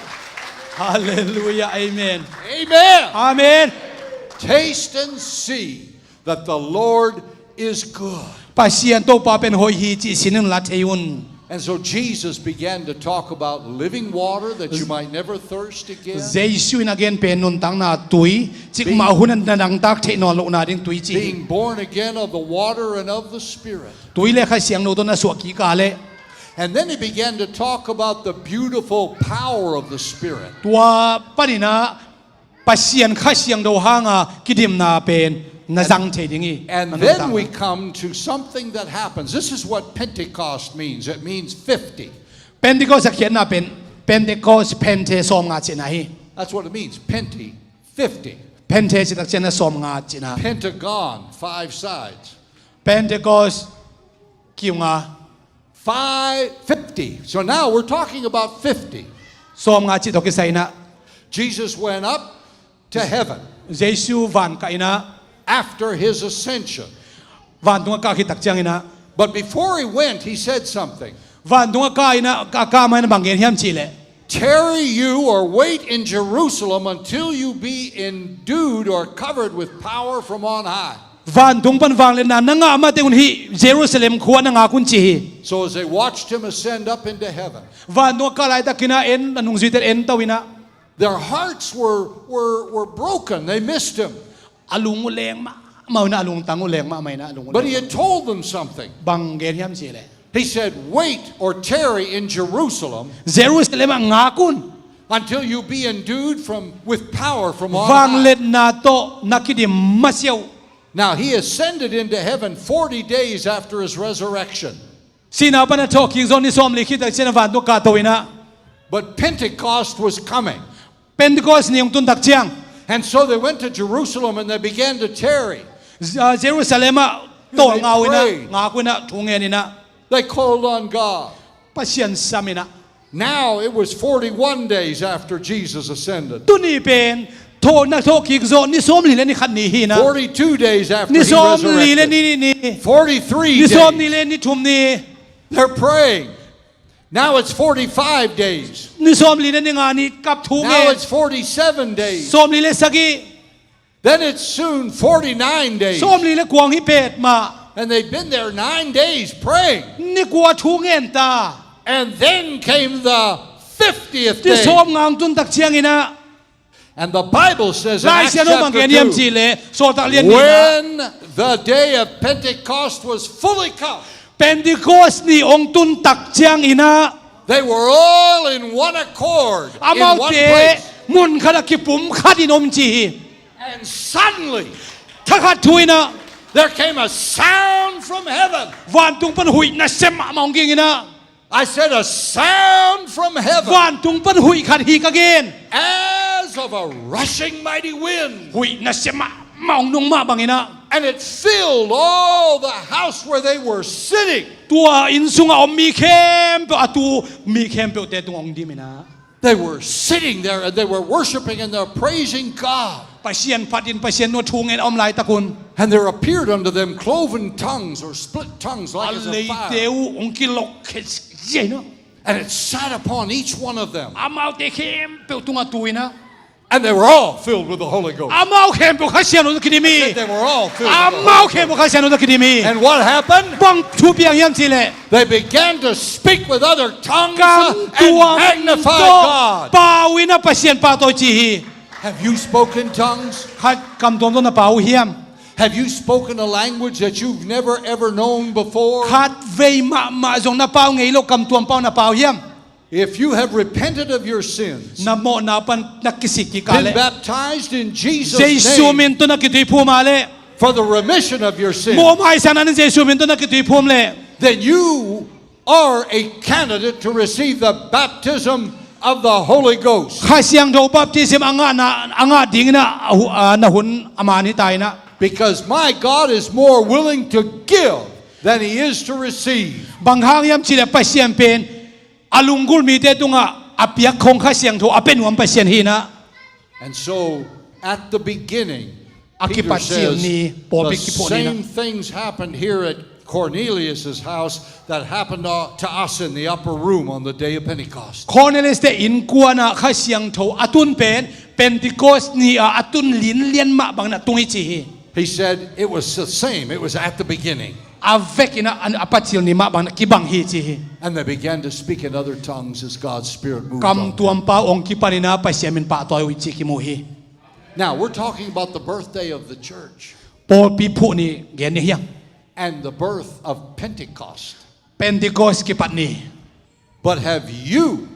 Hallelujah, amen. Amen. Amen. Taste and see that the Lord is good. Pasian Topa pen hoih hi cih sin un, la thei un. And so Jesus began to talk about living water that you might never thirst again. Jesu in a gen pen nuntakna tui, cikmah hun a na dangtak theih nawn lohna ding tui ci hi. Being born again of the water and of the Spirit. Tui le Kha Siangtho tawh na suah kik a leh. And then he began to talk about the beautiful power of the Spirit. Tua panin ah Pasian Kha Siangtho hanga kidimna pen na zang thei ding hi. And then we come to something that happens. This is what Pentecost means. It means fifty. Pentecost a khiatna pen, Pentecost, Pente, sawmnga cihna hi. That's what it means. Pente, fifty. Pente cih tak ciangin ah sawmnga cihna. Pentagon, five sides. Pentecost, kiunga. Five, fifty. So now we're talking about fifty. Sawmnga cih tawh kisai in ah. Jesus went up to heaven. Jesu van kah in ah. After his ascension. Vantung a kah khit tak ciangin ah. But before he went, he said something. Vantung a kah in ah, a kah ma-in ah bang gen hiam cih leh. Tarry you or wait in Jerusalem until you be endued or covered with power from on high. Vantung pan vangliatna na ngah mah teh un hih Jerusalem khua na ngak un ci hi. So as they watched him ascend up into heaven, vantung a kah laitakin ah en, a nungzuite en to in ah. Their hearts were, were, were broken. They missed him. A lung uh leng mahmah in ah, a lungtang uh leng mahmah in ah, a lung uh leng. But he had told them something. Bang gen hiam cih leh. He said, "Wait or tarry in Jerusalem." Jerusalem ah ngak un. Until you be endued from, with power from on high. Vangliatna tawh na kidim masiah uh. Now he ascended into heaven forty days after his resurrection. Sihna pan a thawhkik zawh ni sawmli khit tak ciang a vantung kah to in ah. But Pentecost was coming. Pentecost ni hong tun tak ciang. And so they went to Jerusalem and they began to tarry. Z-, ah, Jerusalem ah tawlnga uh in ah, ngak uh in ah, thu ngen in ah. They called on God. Pasian sam in ah. Now it was forty-one days after Jesus ascended. Tuni pen thawh, na thawhkik zawh ni sawmli le ni khat ni hi in ah. Forty-two days after he resurrected. Ni sawmli le ni, ni, ni. Forty-three days. Ni sawmli le ni thum ni. They're praying. Now it's forty-five days. Ni sawmli le ni nga ni kap thu ngen. Now it's forty-seven days. Sawmli le sagih. Then it's soon forty-nine days. Sawmli le kua hi petmah. And they've been there nine days praying. Ni kua thu ngen ta. And then came the fiftieth day. Ni sawmnga hong tun tak ciangin ah. And the Bible says in Acts chapter two, Lai Siangtho bang gen hiam cih leh, Sawltak lian nihna. When the day of Pentecost was fully come, Pentecost ni hong tun tak ciangin ah. They were all in one accord, in one place. Amaute mun khat ah kipumkhat in om ci hi. And suddenly, thakhat thu in ah, there came a sound from heaven. Vantung pan huih nasia mahmah hong ging in ah. I said, "A sound from heaven." Vantung pan huih khat hi ka gen. As of a rushing mighty wind. Huih nasia mahmah hong nung mah bangin ah. And it filled all the house where they were sitting. Tua inn sungah om mi khempeuh, a tu mi khempeuhte tung hong dim in ah. They were sitting there and they were worshiping and they're praising God. Pasian phat in Pasian nuam thu ngen a om laitak un. And there appeared unto them cloven tongues or split tongues like as a fire. A leite uh hong kilok khezia in ah. And it sat upon each one of them. Amaute khempeuh tungah tu in ah. And they were all filled with the Holy Ghost. Amau khempeuh Kha Siangtho tawh kidim hi. I said they were all filled with the Holy Ghost. Amau khempeuh Kha Siangtho tawh kidim hi. And what happened? Bang thu piang hiam cih leh. They began to speak with other tongues and magnify God. Kam tuamtuam tawh pau in ah Pasian pahtawi ci hi. Have you spoken tongues? Khat kam tuamtuam na pau uh hiam? Have you spoken a language that you've never ever known before? Khatvei mahmah zong na pau ngei lo kam tuam pau na pau hiam? If you have repented of your sins, na mawhna pan na kisik kik a been leh, baptized in Jesus' Jesu name min tawh na kituiphum a leh, for the remission of your sin, mawhmaisakna ding Jesu min tawh na kituiphum leh, then you are a candidate to receive the baptism of the Holy Ghost. Kha Siangtho baptism a ngahna, a ngah dingin ah, ah, na hun a man hi ta in ah. Because my God is more willing to give than he is to receive. Bang hang hiam cih leh Pasian pen a lunggulh mite tungah a piak khong Kha Siangtho a pia nuam Pasian hi in ah. And so, at the beginning, a Peter kipat cil says, ni, pawlpi the kiphuh ni in ah, same things happened here at Cornelius' house that happened to us in the upper room on the day of Pentecost. Cornelius te innkuan ah Kha Siangtho a tun pen Pentecost ni-a a tun linlian mah bangin a tung hi ci hi. He said, it was the same. It was at the beginning. A vek in ah, a pat cil ni mah bangin a kibang hi ci hi. And they began to speak in other tongues as God's Spirit moved on them. Kam tuampau hong kipan in ah Pasian min pahtawi uh cih kimu hi. Now, we're talking about the birthday of the church. Pawlpi phuh ni gen ni hiam? And the birth of Pentecost. Pentecost kipat ni. But have you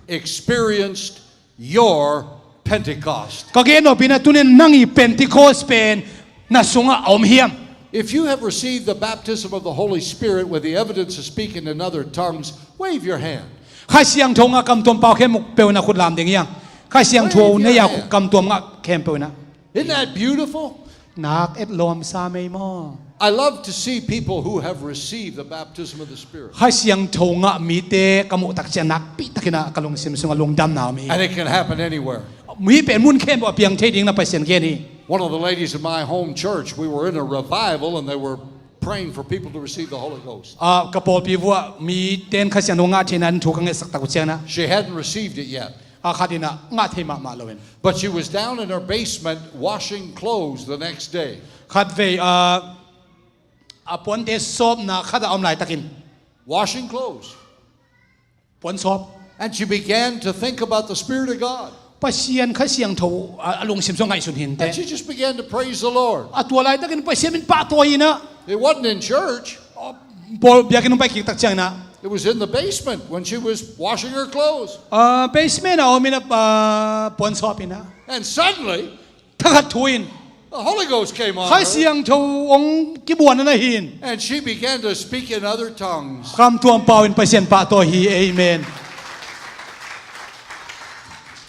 experienced your Pentecost? Ka gen nop in ah tuni-in nang i Pentecost pen na sungah a om hiam? If you have received the baptism of the Holy Spirit with the evidence of speaking in other tongues, wave your hand. Kha Siangtho ngah kamtuam pau khempeuh in ah khut lam ding hiam? Kha Siangtho nei-a kamtuam ngah khempeuh in ah. Isn't that beautiful? Nak et lawmsa mei maw? I love to see people who have received the baptism of the Spirit. Kha Siangtho ngah mite ka muh tak ciang nakpi takin ah ka lungsim sungah lungdamna om hi. And it can happen anywhere. Hih pen mun khempeuh ah piang thei ding na Pasian gen hi. One of the ladies in my home church, we were in a revival and they were praying for people to receive the Holy Ghost. Ah, ka pawlpi vuah mite in Kha Siangtho ngah theihna thu ka ngetsak tak uh ciangin ah. She hadn't received it yet. A khat in ah ngah thei mahmah lo in. But she was down in her basement washing clothes the next day. Khatvei, ah, a puante sawpna khat ah a om laitakin. Washing clothes. Puan sawp. And she began to think about the Spirit of God. Pasian Kha Siangtho a, a lungsim sungah ngaihsun hi inteh. And she just began to praise the Lord. A tua laitakin Pasian min pahtawi in ah. It wasn't in church. Pawl biakinn hong pai kik tak ciangin ah. It was in the basement when she was washing her clothes. Ah, basement ah om in ah, ah, puan sawp in ah. And suddenly, thakhat thu in, the Holy Ghost came on her. Kha Siangtho hong kibuan na hi in. And she began to speak in other tongues. Kamtuam pau in Pasian pahtawi hi. Amen.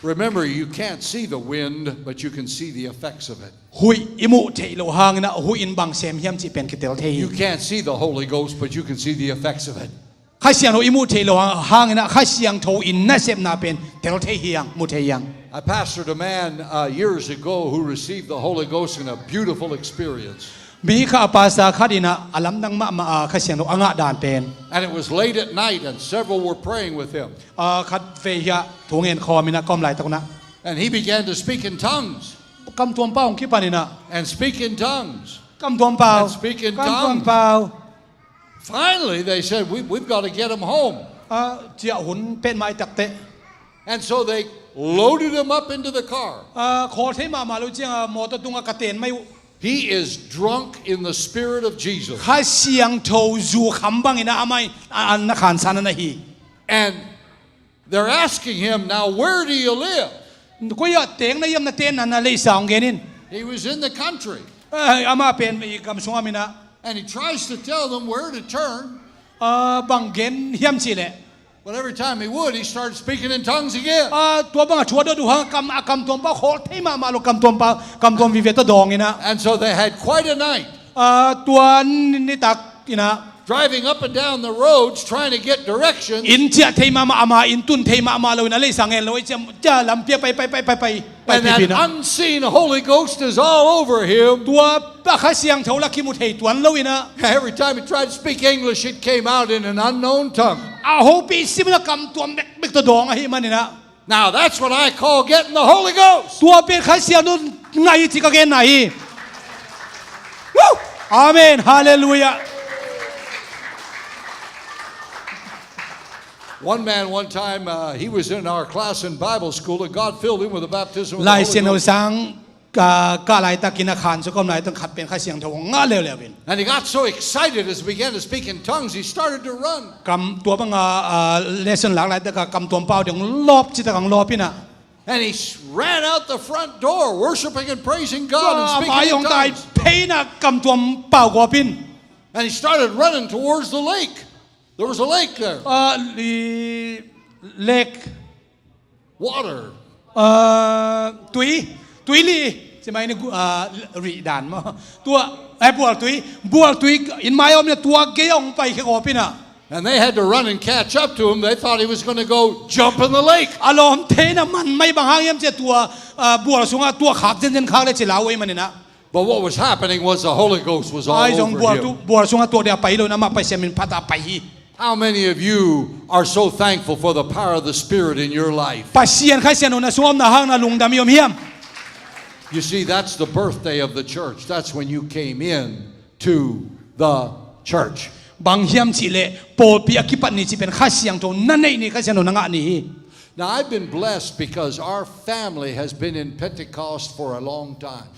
Remember, you can't see the wind, but you can see the effects of it. Huih i muh theih loh hangin ah huih in bang sem hiam cih pen kitel thei hi. You can't see the Holy Ghost, but you can see the effects of it. Kha Siangtho i muh theih loh hangin ah Kha Siangtho in nasepna pen tel thei hi hang, mu thei hi hang. I pastored a man, uh, years ago who received the Holy Ghost in a beautiful experience. Mi khat a pastor khat in ah a lamdang mahmah a Kha Siangtho a ngah dan pen. And it was late at night and several were praying with him. Ah, khatvei hiah thungen khawm in ah ka om laitak un ah. And he began to speak in tongues. Kamtuam pau hong kipan in ah. And speak in tongues. Kamtuam pau. And speak in tongues. Kamtuam pau. Finally, they said, we, we've got to get him home. Ah, ciah hun pet mai takteh. And so they loaded him up into the car. Ah, khawl thei mahmah lo ciang a mawtaw tungah ka ten mai uh. He is drunk in the Spirit of Jesus. Kha Siangtho zu kham bangin ah amah in, ah, na khansan na hi. And they're asking him, now, where do you live? Koi ah teng na hiam, na tenna, na leisa hong gen in. He was in the country. Ah, amah pen i gam sungah om in ah. And he tries to tell them where to turn. Ah, bang gen hiam cih leh. But every time he would, he started speaking in tongues again. Ah, tua bang a thu a dot uh hang kam, a kamtuam pau khawl thei mahmah lo, kamtuam pau, kamtuam vive tawh dawng in ah. And so they had quite a night. Ah, tua nitak in ah. Driving up and down the roads trying to get directions. Inn ciah thei mahmah, amah inn tun thei mahmah lo in ah, leisa ngen lo, i ciah, ciah lampi ah pai, pai, pai, pai, pai, pai. And that unseen Holy Ghost is all over him. Tua a Kha Siangtho la kimu thei tuan lo in ah. Every time he tried to speak English, it came out in an unknown tongue. A hopih sim in ah kamtuam bekbek tawh dawng ahih man in ah. Now, that's what I call getting the Holy Ghost. Tua pen Kha Siangtho ngah hi ci ka genna hi. Woo! Amen. Hallelujah. One man, one time, uh, he was in our class in Bible school, and God filled him with the baptism of the Holy Ghost. Lai Siangtho sang Ka, ka laitakin a khan suk om laitak khat pen Kha Siangtho hong ngah leuleu in. And he got so excited as he began to speak in tongues, he started to run. Kam tua banga, ah, lesson lak laitak a kam tuam pau ding lawp citak ang lawp ina. And he s-, ran out the front door, worshiping and praising God and speaking in tongues. Tua mai hong tai pheina kam tuam pau gawp in. And he started running towards the lake. There was a lake there. Ah, li, lake. Water. Ah, tui, tui li. Cimai ni gu-, ah, rih dan maw. Tua, eh, bual tui, bual tui, in mai om na tua gei hong pai khia gawp ina. And they had to run and catch up to him. They thought he was gonna go jump in the lake. A lawm theina man mai bang hang hiam cia tua, ah, bual sunga tua khak zenzen khak le ci lau ei manina. But what was happening was the Holy Ghost was all over him. Ai zong bual tu, bual sunga tua dia pai lo na ma Pasian min phat a pai hi. How many of you are so thankful for the power of the Spirit in your life? Pasian Kha Siangtho na sung om na hang na lungdam i om hiam? You see, that's the birthday of the church. That's when you came in to the church. Bang hiam cih leh, pawlpi a kipat ni cih pen Kha Siangtho na neih ni, Kha Siangtho na ngah ni hi. Now, I've been blessed because our family has been in Pentecost for a long time.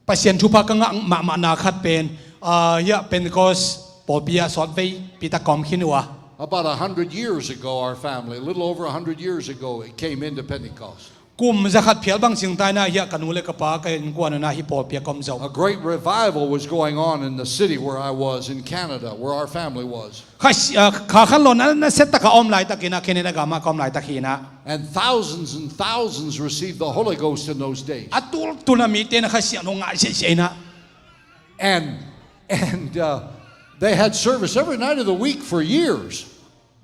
Pasian thupha ka ngah mahmahna khat pen, ah, hiah Pentecost pawlpi ah sawtvei pitak ka om khin uh a. About a hundred years ago, our family, a little over a hundred years ago, it came into Pentecost. Kum zakhat phial bang cingta ina hiah ka nu le ka pa ka innkuan uh ina hih pawlpi ah ka om zo. A great revival was going on in the city where I was in Canada, where our family was. Kha, ah, Kha khanlawhna nasia tak a om laitakin a Canada gam ah ka om laitak hi ina. And thousands and thousands received the Holy Ghost in those days. A tultul a mite na Kha Siangtho ngah ziahziah ina. And, and, uh, they had service every night of the week for years.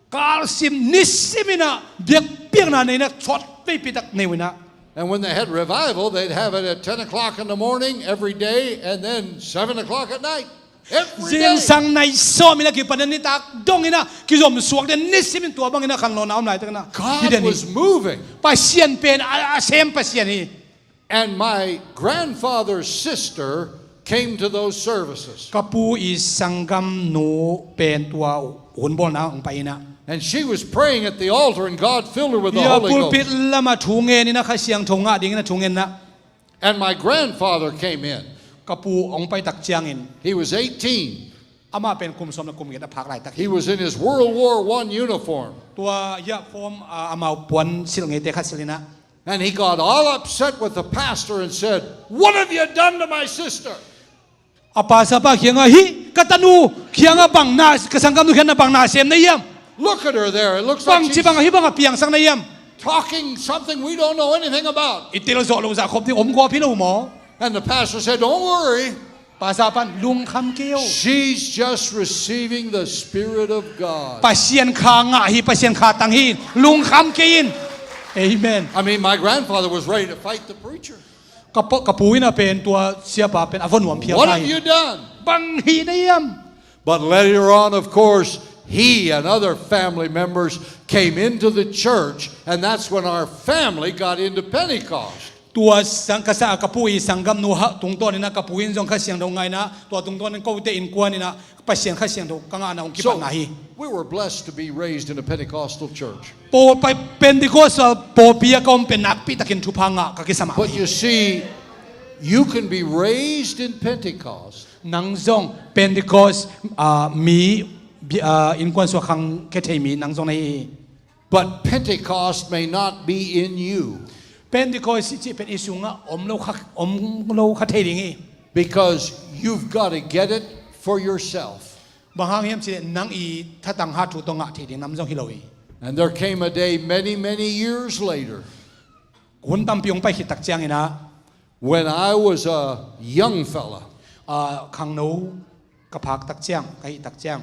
Kalsim nisim ina biakpiakna nei ina sawtvei pitak nei uh ina. And when they had revival, they'd have it at ten o'clock in the morning every day, and then seven o'clock at night. Every day. Zingsang nai sawm ina kipan a nitak dong ina kizom suak den nisim in tua bang ina khanlawhna om laitak ina. God was moving. Pasian pen a, a sem Pasian hi. And my grandfather's sister came to those services. Ka pu i sanggamnu pen tua hun bawlna hong pai ina. And she was praying at the altar and God filled her with the Holy Ghost. Hiah pulpit lama thu ngen ina Kha Siangtho ngah ding ina thu ngen ina. And my grandfather came in. Ka pu hong pai tak ciangin. He was eighteen. Amah pen kum sawm le kum giat a phak laitak hi. He was in his World War One uniform. Tua hiah form, ah, amau puan silh ngeite khat silh ina. And he got all upset with the pastor and said, "What have you done to my sister?" A pastor pa kiangah, "Hih ka tanu kiangah bang na, ka sanggamnu kiangah bang na sem na hiam? Look at her there. It looks like she's talking something we don't know anything about." Bangci bang a hih bang a piangsak na hiam? I tel zawh lo zah khop ding om gawp hi lo maw? And the pastor said, "Don't worry." Pastor pan, "Lungkham kei o. She's just receiving the Spirit of God." Pasian Kha ngah hi, Pasian Kha tang hi. Lungkham kei in. Amen. I mean, my grandfather was ready to fight the preacher. Ka pu, ka pu ina pen tua siapa pen a va nuam phial. "What have you done?" Bang hih na hiam? But later on, of course, he and other family members came into the church, and that's when our family got into Pentecost. Tua sang, ka sa, ka pu i sanggamnu hah tungtawn ina ka pu in zong Kha Siangtho ngah ina, tua tungtawn in kote innkuan ina Pasian Kha Siangtho ka ngahna hong kipatna hi. So, we were blessed to be raised in a Pentecostal church. Pawl, pa, Pentecostal pawlpi ah ka om pen nakpi takin thupha ngah ka kisam hi. But you see, you can be raised in Pentecost. Nang zong Pentecost, ah, mi, bi-, ah, innkuan sungah khangkhia thei mi nang zong na hi hi. But Pentecost may not be in you. Pentecost cih pen i sungah om lo kha, om lo kha thei ding hi. Because you've got to get it for yourself. Bang hang hiam cih leh nang i thatang hat thu tawh ngah thei ding nam zong hi lo hi. And there came a day many, many years later. Hun tampi hong pai khit tak ciangin ah. When I was a young fella, ah, khangno ka phak tak ciang, ka hih tak ciang.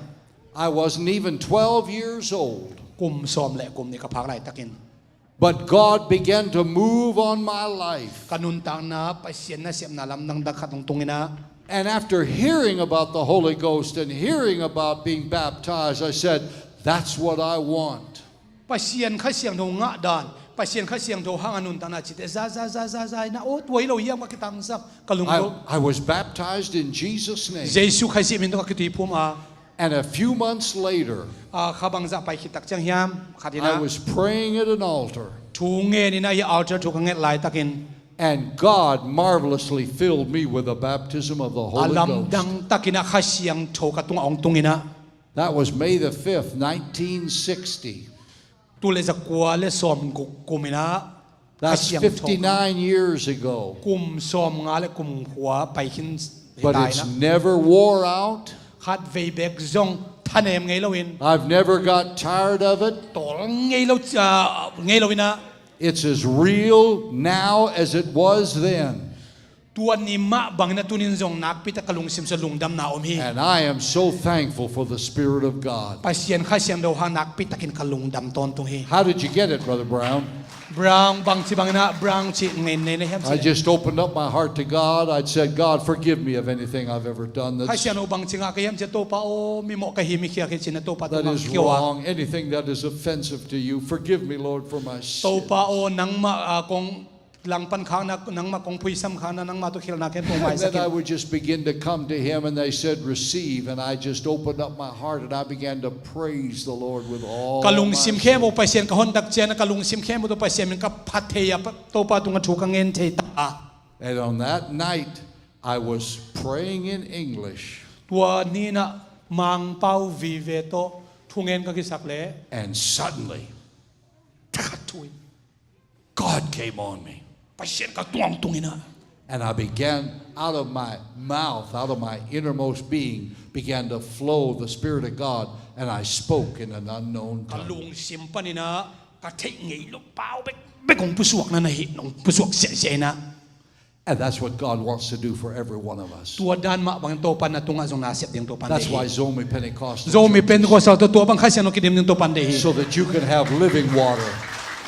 I wasn't even twelve years old. Kum sawm le kum nih ka phak laitakin. But God began to move on my life. Ka nuntakna Pasian nasepna lamdang tak khat hong tung in ah. And after hearing about the Holy Ghost and hearing about being baptized, I said, "That's what I want." Pasian Kha Siangtho ngah dan, Pasian Kha Siangtho hang a nuntakna cihte za, za, za, za, za in ah, aw, tua hi lo hiam ka kitangsap, ka lungto. I, I was baptized in Jesus' name. Jesu Khrih min tawh ka kituiphum a. And a few months later, ah, kha bangzah pai khit tak ciang hiam, khat in ah, I was praying at an altar. Thu ngen in ah, hih altar thu ka nget laitakin. And God marvelously filled me with the baptism of the Holy Ghost. A lamdang takin a Kha Siangtho ka tungah hong tung in ah. That was May the fifth, nineteen sixty. Tul le zakua le sawmguk kum in ah Kha Siangtho. That's fifty-nine years ago. Kum sawmnga le kum kua pai khin hi ta in ah. But it's never wore out. Khatvei bek zong thanem ngei loin. I've never got tired of it. Tawl ngei lo, ah, ngei lo in ah. It's as real now as it was then. Tua ni mah bangin a tunin zong nakpi tak ka lungsim sung lungdamna om hi. And I am so thankful for the Spirit of God. Pasian Kha Siangtho hang nakpi takin ka lungdam tawntung hi. How did you get it, Brother Brown? Brown, bangci bangin ah Brown ci ngei nei na hiam ci. I just opened up my heart to God. I said, "God, forgive me of anything I've ever done that's, Kha Siangtho, bangci ngah ka hiam ci, Topa aw, mi mawh ka hi, mi khial ka hi ci-in ah Topa tungah kiko a. That is wrong. Anything that is offensive to you, forgive me, Lord, for my sins." Topa aw, nangmah, ah, kong langpan khakna, nangmah kong phuisam khakna, nangmah tawh khialhna ken pawh maisak in. And then I would just begin to come to him, and they said, "Receive," and I just opened up my heart and I began to praise the Lord with all my soul. Ka lungsim khempeuh Pasian ka hon tak ciangin ah ka lungsim khempeuh tawh Pasian min ka phat thei a, Topa tungah thu ka ngen thei ta a. And on that night, I was praying in English. Tua ni-in ah Mangpau vive tawh thungen ka kisak leh. And suddenly, thakhat thu in God came on me. Pasian ka tungah hong tung in ah. And I began, out of my mouth, out of my innermost being, began to flow the Spirit of God, and I spoke in an unknown tongue. Ka lungsim panin ah ka theih ngei lo pau bekbek hong pusuakna na hi, hong pusuak siahsiah in ah. And that's what God wants to do for every one of us. Tua dan mah bangin Topa na tungah zong na sep ding Topa deih hi. That's why Zomi Pentecostal churches. Zomi Pentecostal tawh tua bang Kha Siangtho kidim ding Topa deih hi. So that you can have living water.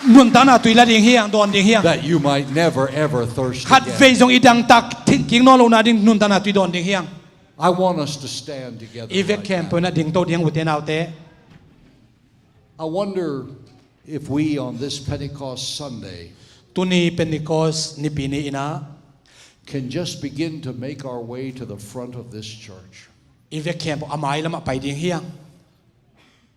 Nuntakna tui la ding hi hang, dawn ding hi hang. That you might never ever thirst again. Khatvei zong i dangtak kik nawn lohna ding nuntakna tui dawn ding hi hang. I want us to stand together right now. I vek khempeuh in ah dingto ding, ute naute. I wonder if we on this Pentecost Sunday Tuni Pentecost Nipi ni-in ah can just begin to make our way to the front of this church. I vek khempeuh a mai lamah pai ding hi hang.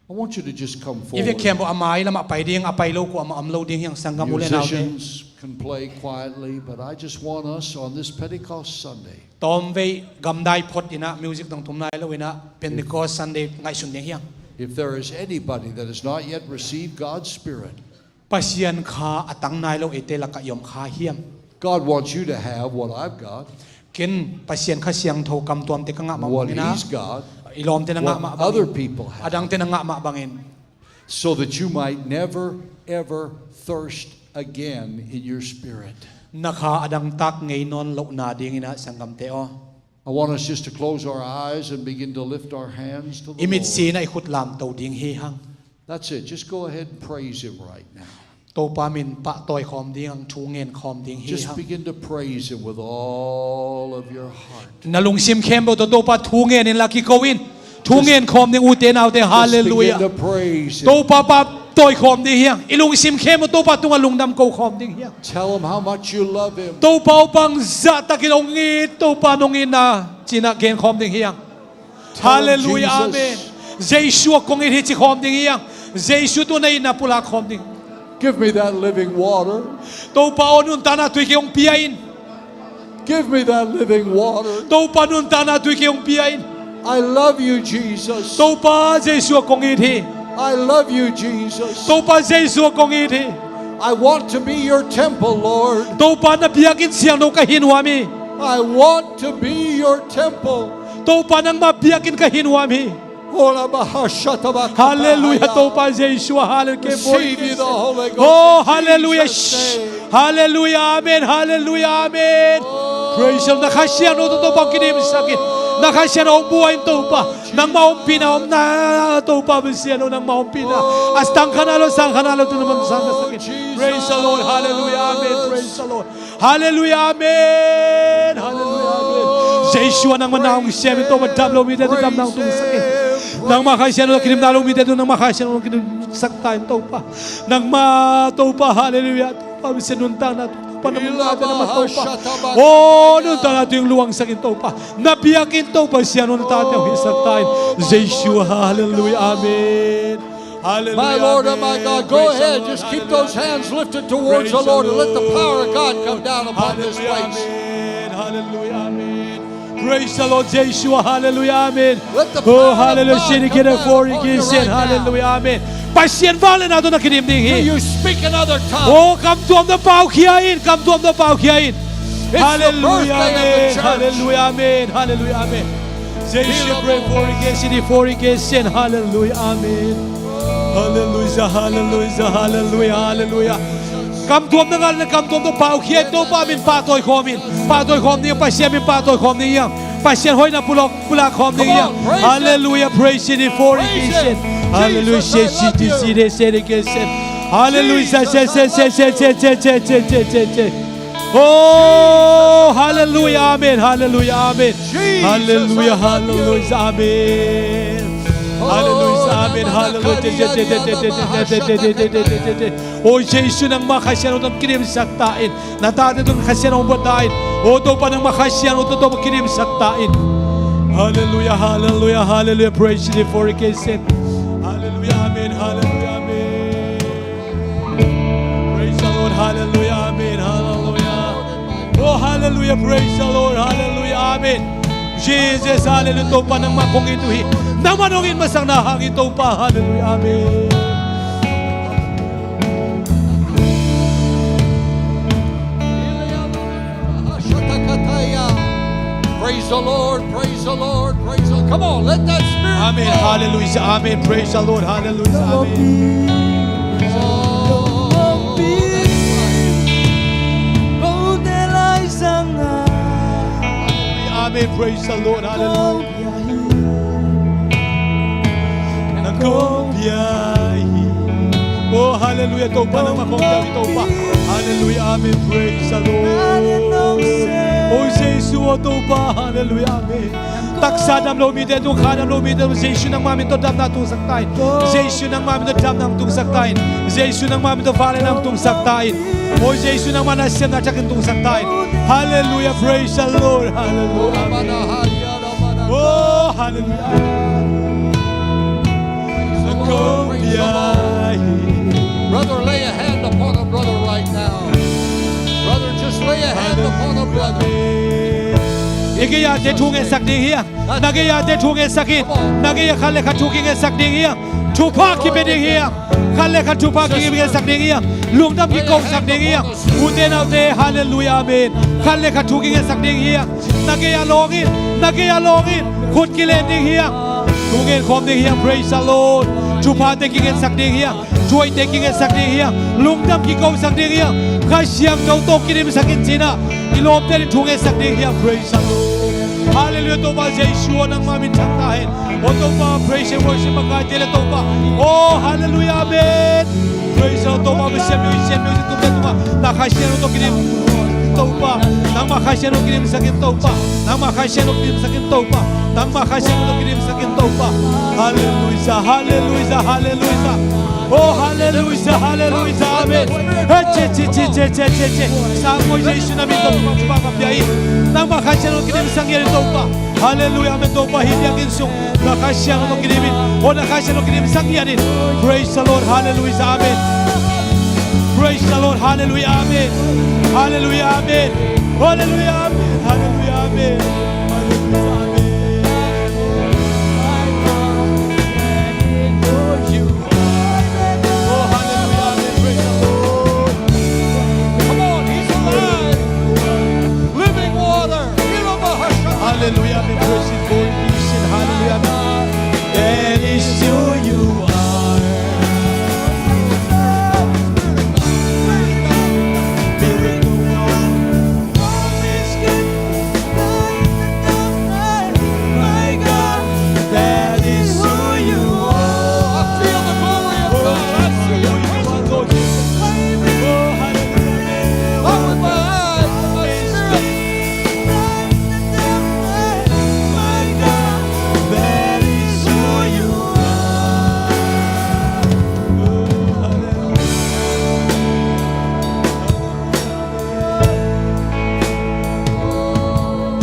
I want you to just come forward. I vek khempeuh a mai lamah pai ding, a pai lo kuamah om lo ding hi hang, sanggam u le naute. Musicians can play quietly, but I just want us on this Pentecost Sunday. Tawmvei gamdai phot in ah, music dong tum nai lo in ah, Pentecost Sunday ngaihsun ding hi hang. If there is anybody that has not yet received God's Spirit, Pasian Kha a tang nai lo eite lakah i om kha hiam? God wants you to have what I've got. Ken Pasian Kha Siangtho kam tuamte ka ngah mah bangin ah. What he's got. I lawmte na ngah mah bangin. What other people have. A dangte na ngah mah bangin. So that you might never, ever thirst again in your spirit. Na kha a dangtak ngei nawn lohna dingin ah, sanggamte aw. I want us just to close our eyes and begin to lift our hands to the Lord. I mitsi in ah i khut lamto ding hi hang. That's it. Just go ahead and praise him right now. Topa min pahtawi khawm ding hang, thu ngen khawm ding hi hang. Just begin to praise him with all of your heart. Na lungsim khempeuh tawh Topa thu ngen inla kiko in. Thu ngen khawm ding, ute naute. Just, just begin to praise him. Halleluiah. Topa pahtawi khawm ding hi hang. I lungsim khempeuh Topa tungah lungdam ko khawm ding hi hang. Tell him how much you love him. Topa aw, bangzah takin hong it, Topa nong itna ci-in ah gen khawm ding hi hang. Tell him, halleluiah, Jesus. Amen. Jesu aw kong it hi ci khawm ding hi hang. Jesu tungah na itna pulak khawm ding. Give me that living water. Topa aw, nuntakna tui kei hong pia in. Give me that living water. Topa, nuntakna tui kei hong pia in. I love you, Jesus. Topa, Jesu aw kong it hi. I love you, Jesus. Topa, Jesu aw kong it hi. I want to be your temple, Lord. Topa, na biakinn siangtho ka hi nuam hi. I want to be your temple. Topa, nangma biakinn ka hi nuam hi. Halleluiah, Topa Jesu, halleluiah. Receive you, the Holy Ghost. Oh, halleluiah. Halleluiah, amen, halleluiah, amen. Praise the Lord. Na Kha Siangtho tawh Topa hong kidimsak in. Na Kha Siangtho hong bua in, Topa. Nangma ompihna om na, Topa Pasian aw, nangma ompihna. A sang kha nai lo, sang kha nai lo, tu nangma sang kha sak in. Praise the Lord, halleluiah, amen. Praise the Lord. Halleluiah, amen. Halleluiah, amen. Jesu aw, nangma na hong sem in, Topa, dam lo mite tung damna hong tungsak in. Nangma Kha Siangtho tawh kidim nai lo mite tung nangma Kha Siangtho tawh kidimsak ta in, Topa. Nangma, Topa, halleluiah. Topa Pasian, nuntakna tui, Topa, nangma, nangma, Topa. Oh, nuntakna tui hong luangsak in, Topa. Na biakinn, Topa Pasian aw, na tate hong hisak ta in. Jesu, halleluiah, amen. Hallelujah, my Lord and my God, go ahead. Just keep those hands lifted towards the Lord and let the power of God come down upon this place. Hallelujah, amen. Hallelujah, amen. Praise the Lord, Jesu. Hallelujah, amen. Let the power of God come down upon you right now. Oh, hallelujah. Pasian vangliatna tawh na kidim ding hi. May you speak in other tongues. Oh, kam tuam tawh pau khia in, kam tuam tawh pau khia in. Hallelujah, amen. Hallelujah, amen. Hallelujah, amen. Jesu, pray for again, city for again. Hallelujah, amen. Hallelujah, hallelujah, hallelujah, hallelujah. Kam tuam na ngal na kam tuam tawh pau khia in, Topa min pahtawi khawm in. Pahtawi khawm ni, Pasian min pahtawi khawm ni. Pasian hoihna pulak, pulak khawm ding hi hang. Come on, praise Him. Hallelujah, praise Him, for His name. Praise Him. Hallelujah, Jesus, I love you. Say, say, say, say, say. Hallelujah, say, say, say, say, say. Jesus, I love you. Oh, hallelujah, amen, hallelujah, amen. Jesus, I love you. Hallelujah, hallelujah, amen. Hallelujah, amen, hallelujah. Oh, Jesu, nangmah Kha Siangtho tawh kidimsak ta in. Na tate tawh Kha Siangtho buaina in. O Topa, nangmah Kha Siangtho tawh Topa kidimsak ta in. Hallelujah, hallelujah, hallelujah. Praise the Lord for His name. Hallelujah, amen, hallelujah, amen. Praise the Lord, hallelujah, amen, hallelujah. Oh, hallelujah, praise the Lord, hallelujah, amen. Jesus, hallelujah, Topa nangmah kong it uh hi. Nangmah nong it masakna hang hi Topa, hallelujah, amen. Praise the Lord, praise the Lord, praise the Lord. Come on, let that spirit flow. Amen, hallelujah, amen, praise the Lord, hallelujah, amen. Oh, that's right. Amen, praise the Lord, hallelujah. Na kong pia hi. Oh, hallelujah, Topa, nangmah kong pia hi, Topa. Hallelujah, amen, praise the Lord. Oh, Jesu, oh, Topa, hallelujah, amen. Taksa dam lo mite tung, kha dam lo mite tung, Jesu nangmah min tawh damna tungsak ta in. Jesu nangmah min tawh damna tungsak ta in. Jesu nangmah min tawh vangliatna tungsak ta in. Oh, Jesu nangmah na siamna takin tungsak ta in. Hallelujah, praise the Lord, hallelujah, amen. Oh, hallelujah. Brother, lay a hand upon a brother right now. Brother, just lay a hand upon a brother. I gei-a te thu ngetsak ding hi hang. Na gei-a te thu ngetsak in. Na gei-a khat le khat thu kingetsak ding hi hang. Thupha kipia ding hi hang. Khat le khat thupha kingetsak ding hi hang. Lungdam kikosak ding hi hang. Ute naute, hallelujah, amen. Khat le khat thu kingetsak ding hi hang. Na gei-a lawng in, na gei-a lawng in. Khut kilen ding hi hang. Thu ngen khawm ding hi hang, praise the Lord. Thuphate kingetsak ding hi hang. Thuhoihte kingetsak ding hi hang. Lungdam kikosak ding hi hang. Kha Siangtho tawh kidimsak in ci-in ah i lawmte in thu ngetsak ding hi hang, praise the Lord. Hallelujah, Topa Jesu aw, nangmah min thang ta hen. Aw Topa, praise and worship a kaite le Topa. Oh, hallelujah, amen. Praise the Lord, Topa, Pasian music, Pasian music tumte tungah na Kha Siangtho tawh kidim Topa. Nangmah Kha Siangtho tawh kidimsak in Topa. Nangmah Kha Siangtho tawh kidimsak in Topa. Nangmah Kha Siangtho tawh kidimsak in Topa. Hallelujah, hallelujah, hallelujah. Oh, hallelujah, hallelujah, amen. Hey, che, che, che. Sangbawi Jesu na min tawh Topa, Topa ka pia hi. Nangmah Kha Siangtho tawh kidimsak in Topa. Hallelujah, amen. Topa, hih biakinn sung na Kha Siangtho tawh kidim in. Oh, na Kha Siangtho tawh kidimsak in. Praise the Lord, hallelujah, amen. Praise the Lord, hallelujah, amen. Hallelujah, amen. Hallelujah, amen. Hallelujah, amen. Hallelujah, amen. Oh, hallelujah, amen. Praise the Lord. Come on, He's alive. Living water. Hallelujah, amen. Praise Him for His name. Hallelujah, amen. That is who you are. Miracle worker, promise keeper, light in the darkness, my God, that is who you are. I feel the glory of God. I see your presence. Oh, hallelujah. Open my eyes, my spirit.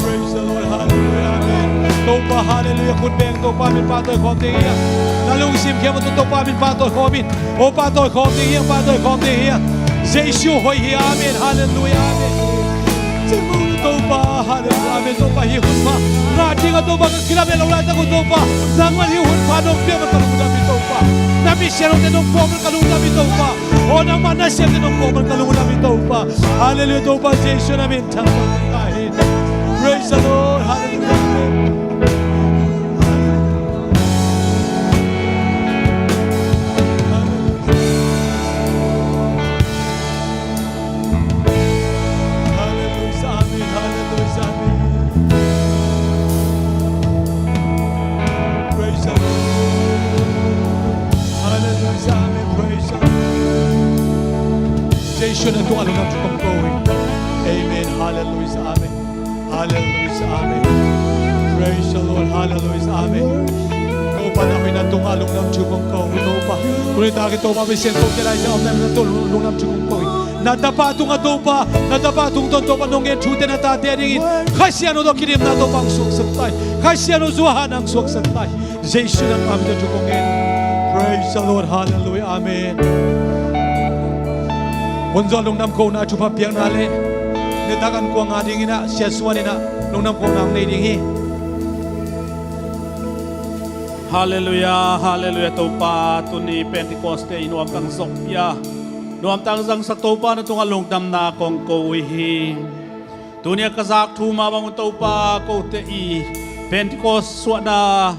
Praise the Lord. Hallelujah. Amen. Topa, hallelujah. Khut beng Topa min pahtawi khawm ding hi hang. Na lungsim khempeuh tawh Topa min pahtawi khawm in. O pahtawi khawm ding hi hang, pahtawi khawm ding hi hang. Jesu hoih hi, amen, halleluiah, amen. Cing mawk Topa, halleluiah, amen. Topa hih hun pha ngah ding a Topa ka kilamen lo laitak uh Topa, nangman hih hun pha nong piak man ka lungdam hi Topa. Na misiangthote nong phawk man ka lungdam hi Topa. O nangman na siamte nong phawk man ka lungdam hi Topa. Halleluiah, Topa Jesu na min thang Topa hi. Praise the Lord, halleluiah, amen. Hallelujah, amen. Hallelujah, amen. Praise the Lord. Hallelujah, amen. Praise the Lord. Jesu na tungah lungdam thu kong ko hi. Amen. Hallelujah, amen. Hallelujah, amen. Praise the Lord. Hallelujah, amen. Topa na hoihna tungah lungdam thu kong ko hi Topa. Tuni tak hi Topa, Pasian ko kei lai sa om na tungah lungdam thu kong ko hi. Na tapa tungah Topa, na tapa tungtawn Topa nong ngen thute na tate dingin Kha Siangtho tawh kidimna Topa hong suaksak ta hi. Kha Siangtho zuahanna hong suaksak ta hi. Jesu nangma min tawh thu kong ngen. Praise the Lord. Hallelujah. Amen. Hun zawh lungdam kohna thupha piakna le nitak an kuang a dingin ah Sia Suan in ah lungdam kohna hong nei ding hi. Halleluiah, halleluiah. Topa, tuni Pentecost Day i nuamtang zongpih a nuamtang zangsak Topa na tungah lungdamna kong ko uh hi. Tuni a ka zak thu mah bang un Topa, kote i Pentecost suahna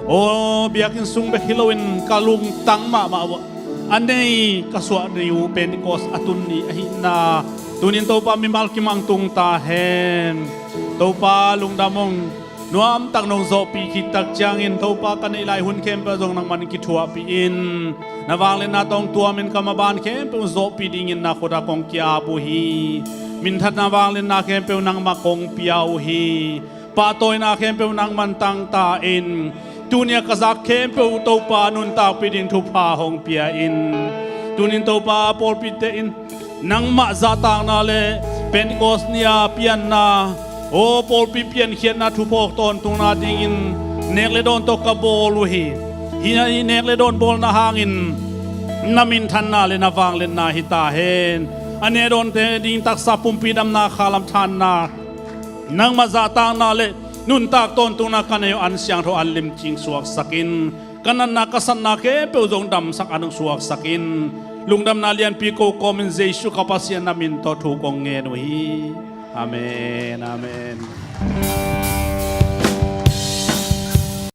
aw biakinn sung bek hi loin ka lungtang mahmah uh a nei ka suah ni uh Pentecost a tun ni ahihna tunin Topa mimal kimang tung ta hen. Topa lungdam ung. Nuamtak nong zawhpih khit tak ciangin Topa ka neih lai hun khempeuh zong nangman kithuahpih in na vangliatna tawh hong tuamin ka maban khempeuh zawhpih dingin na khut ah kong ki-ap uh hi. Minthanna vangliatna khempeuh nangmah kong pia uh hi. Pahtawina khempeuh nangman tangta in tuni a ka zak khempeuh Topa nuntakpih ding thupha hong pia in. Tunin Topa pawlpite in nangmah zahtakna le Pentecost ni-a pianna aw pawlpi piankhiatna thuphawk tawntungna dingin nek le dawn tawh ka bawl uh hi. Hih nek le dawn bawlna hangin na minthanna le na vangliatna hi ta hen. A nek dawnte ding taksa pumpi damna khalam thanna nangmah zahtakna le nuntak tawntungna ka nei uh an siangtho an limcing suaksak in. Ka natna ka satna khempeuh zong damsak an hong suaksak in. Lungdamna lianpi ko kawmin Jesu ka Pasian na min tawh thu kong ngen uh hi. Amen, amen.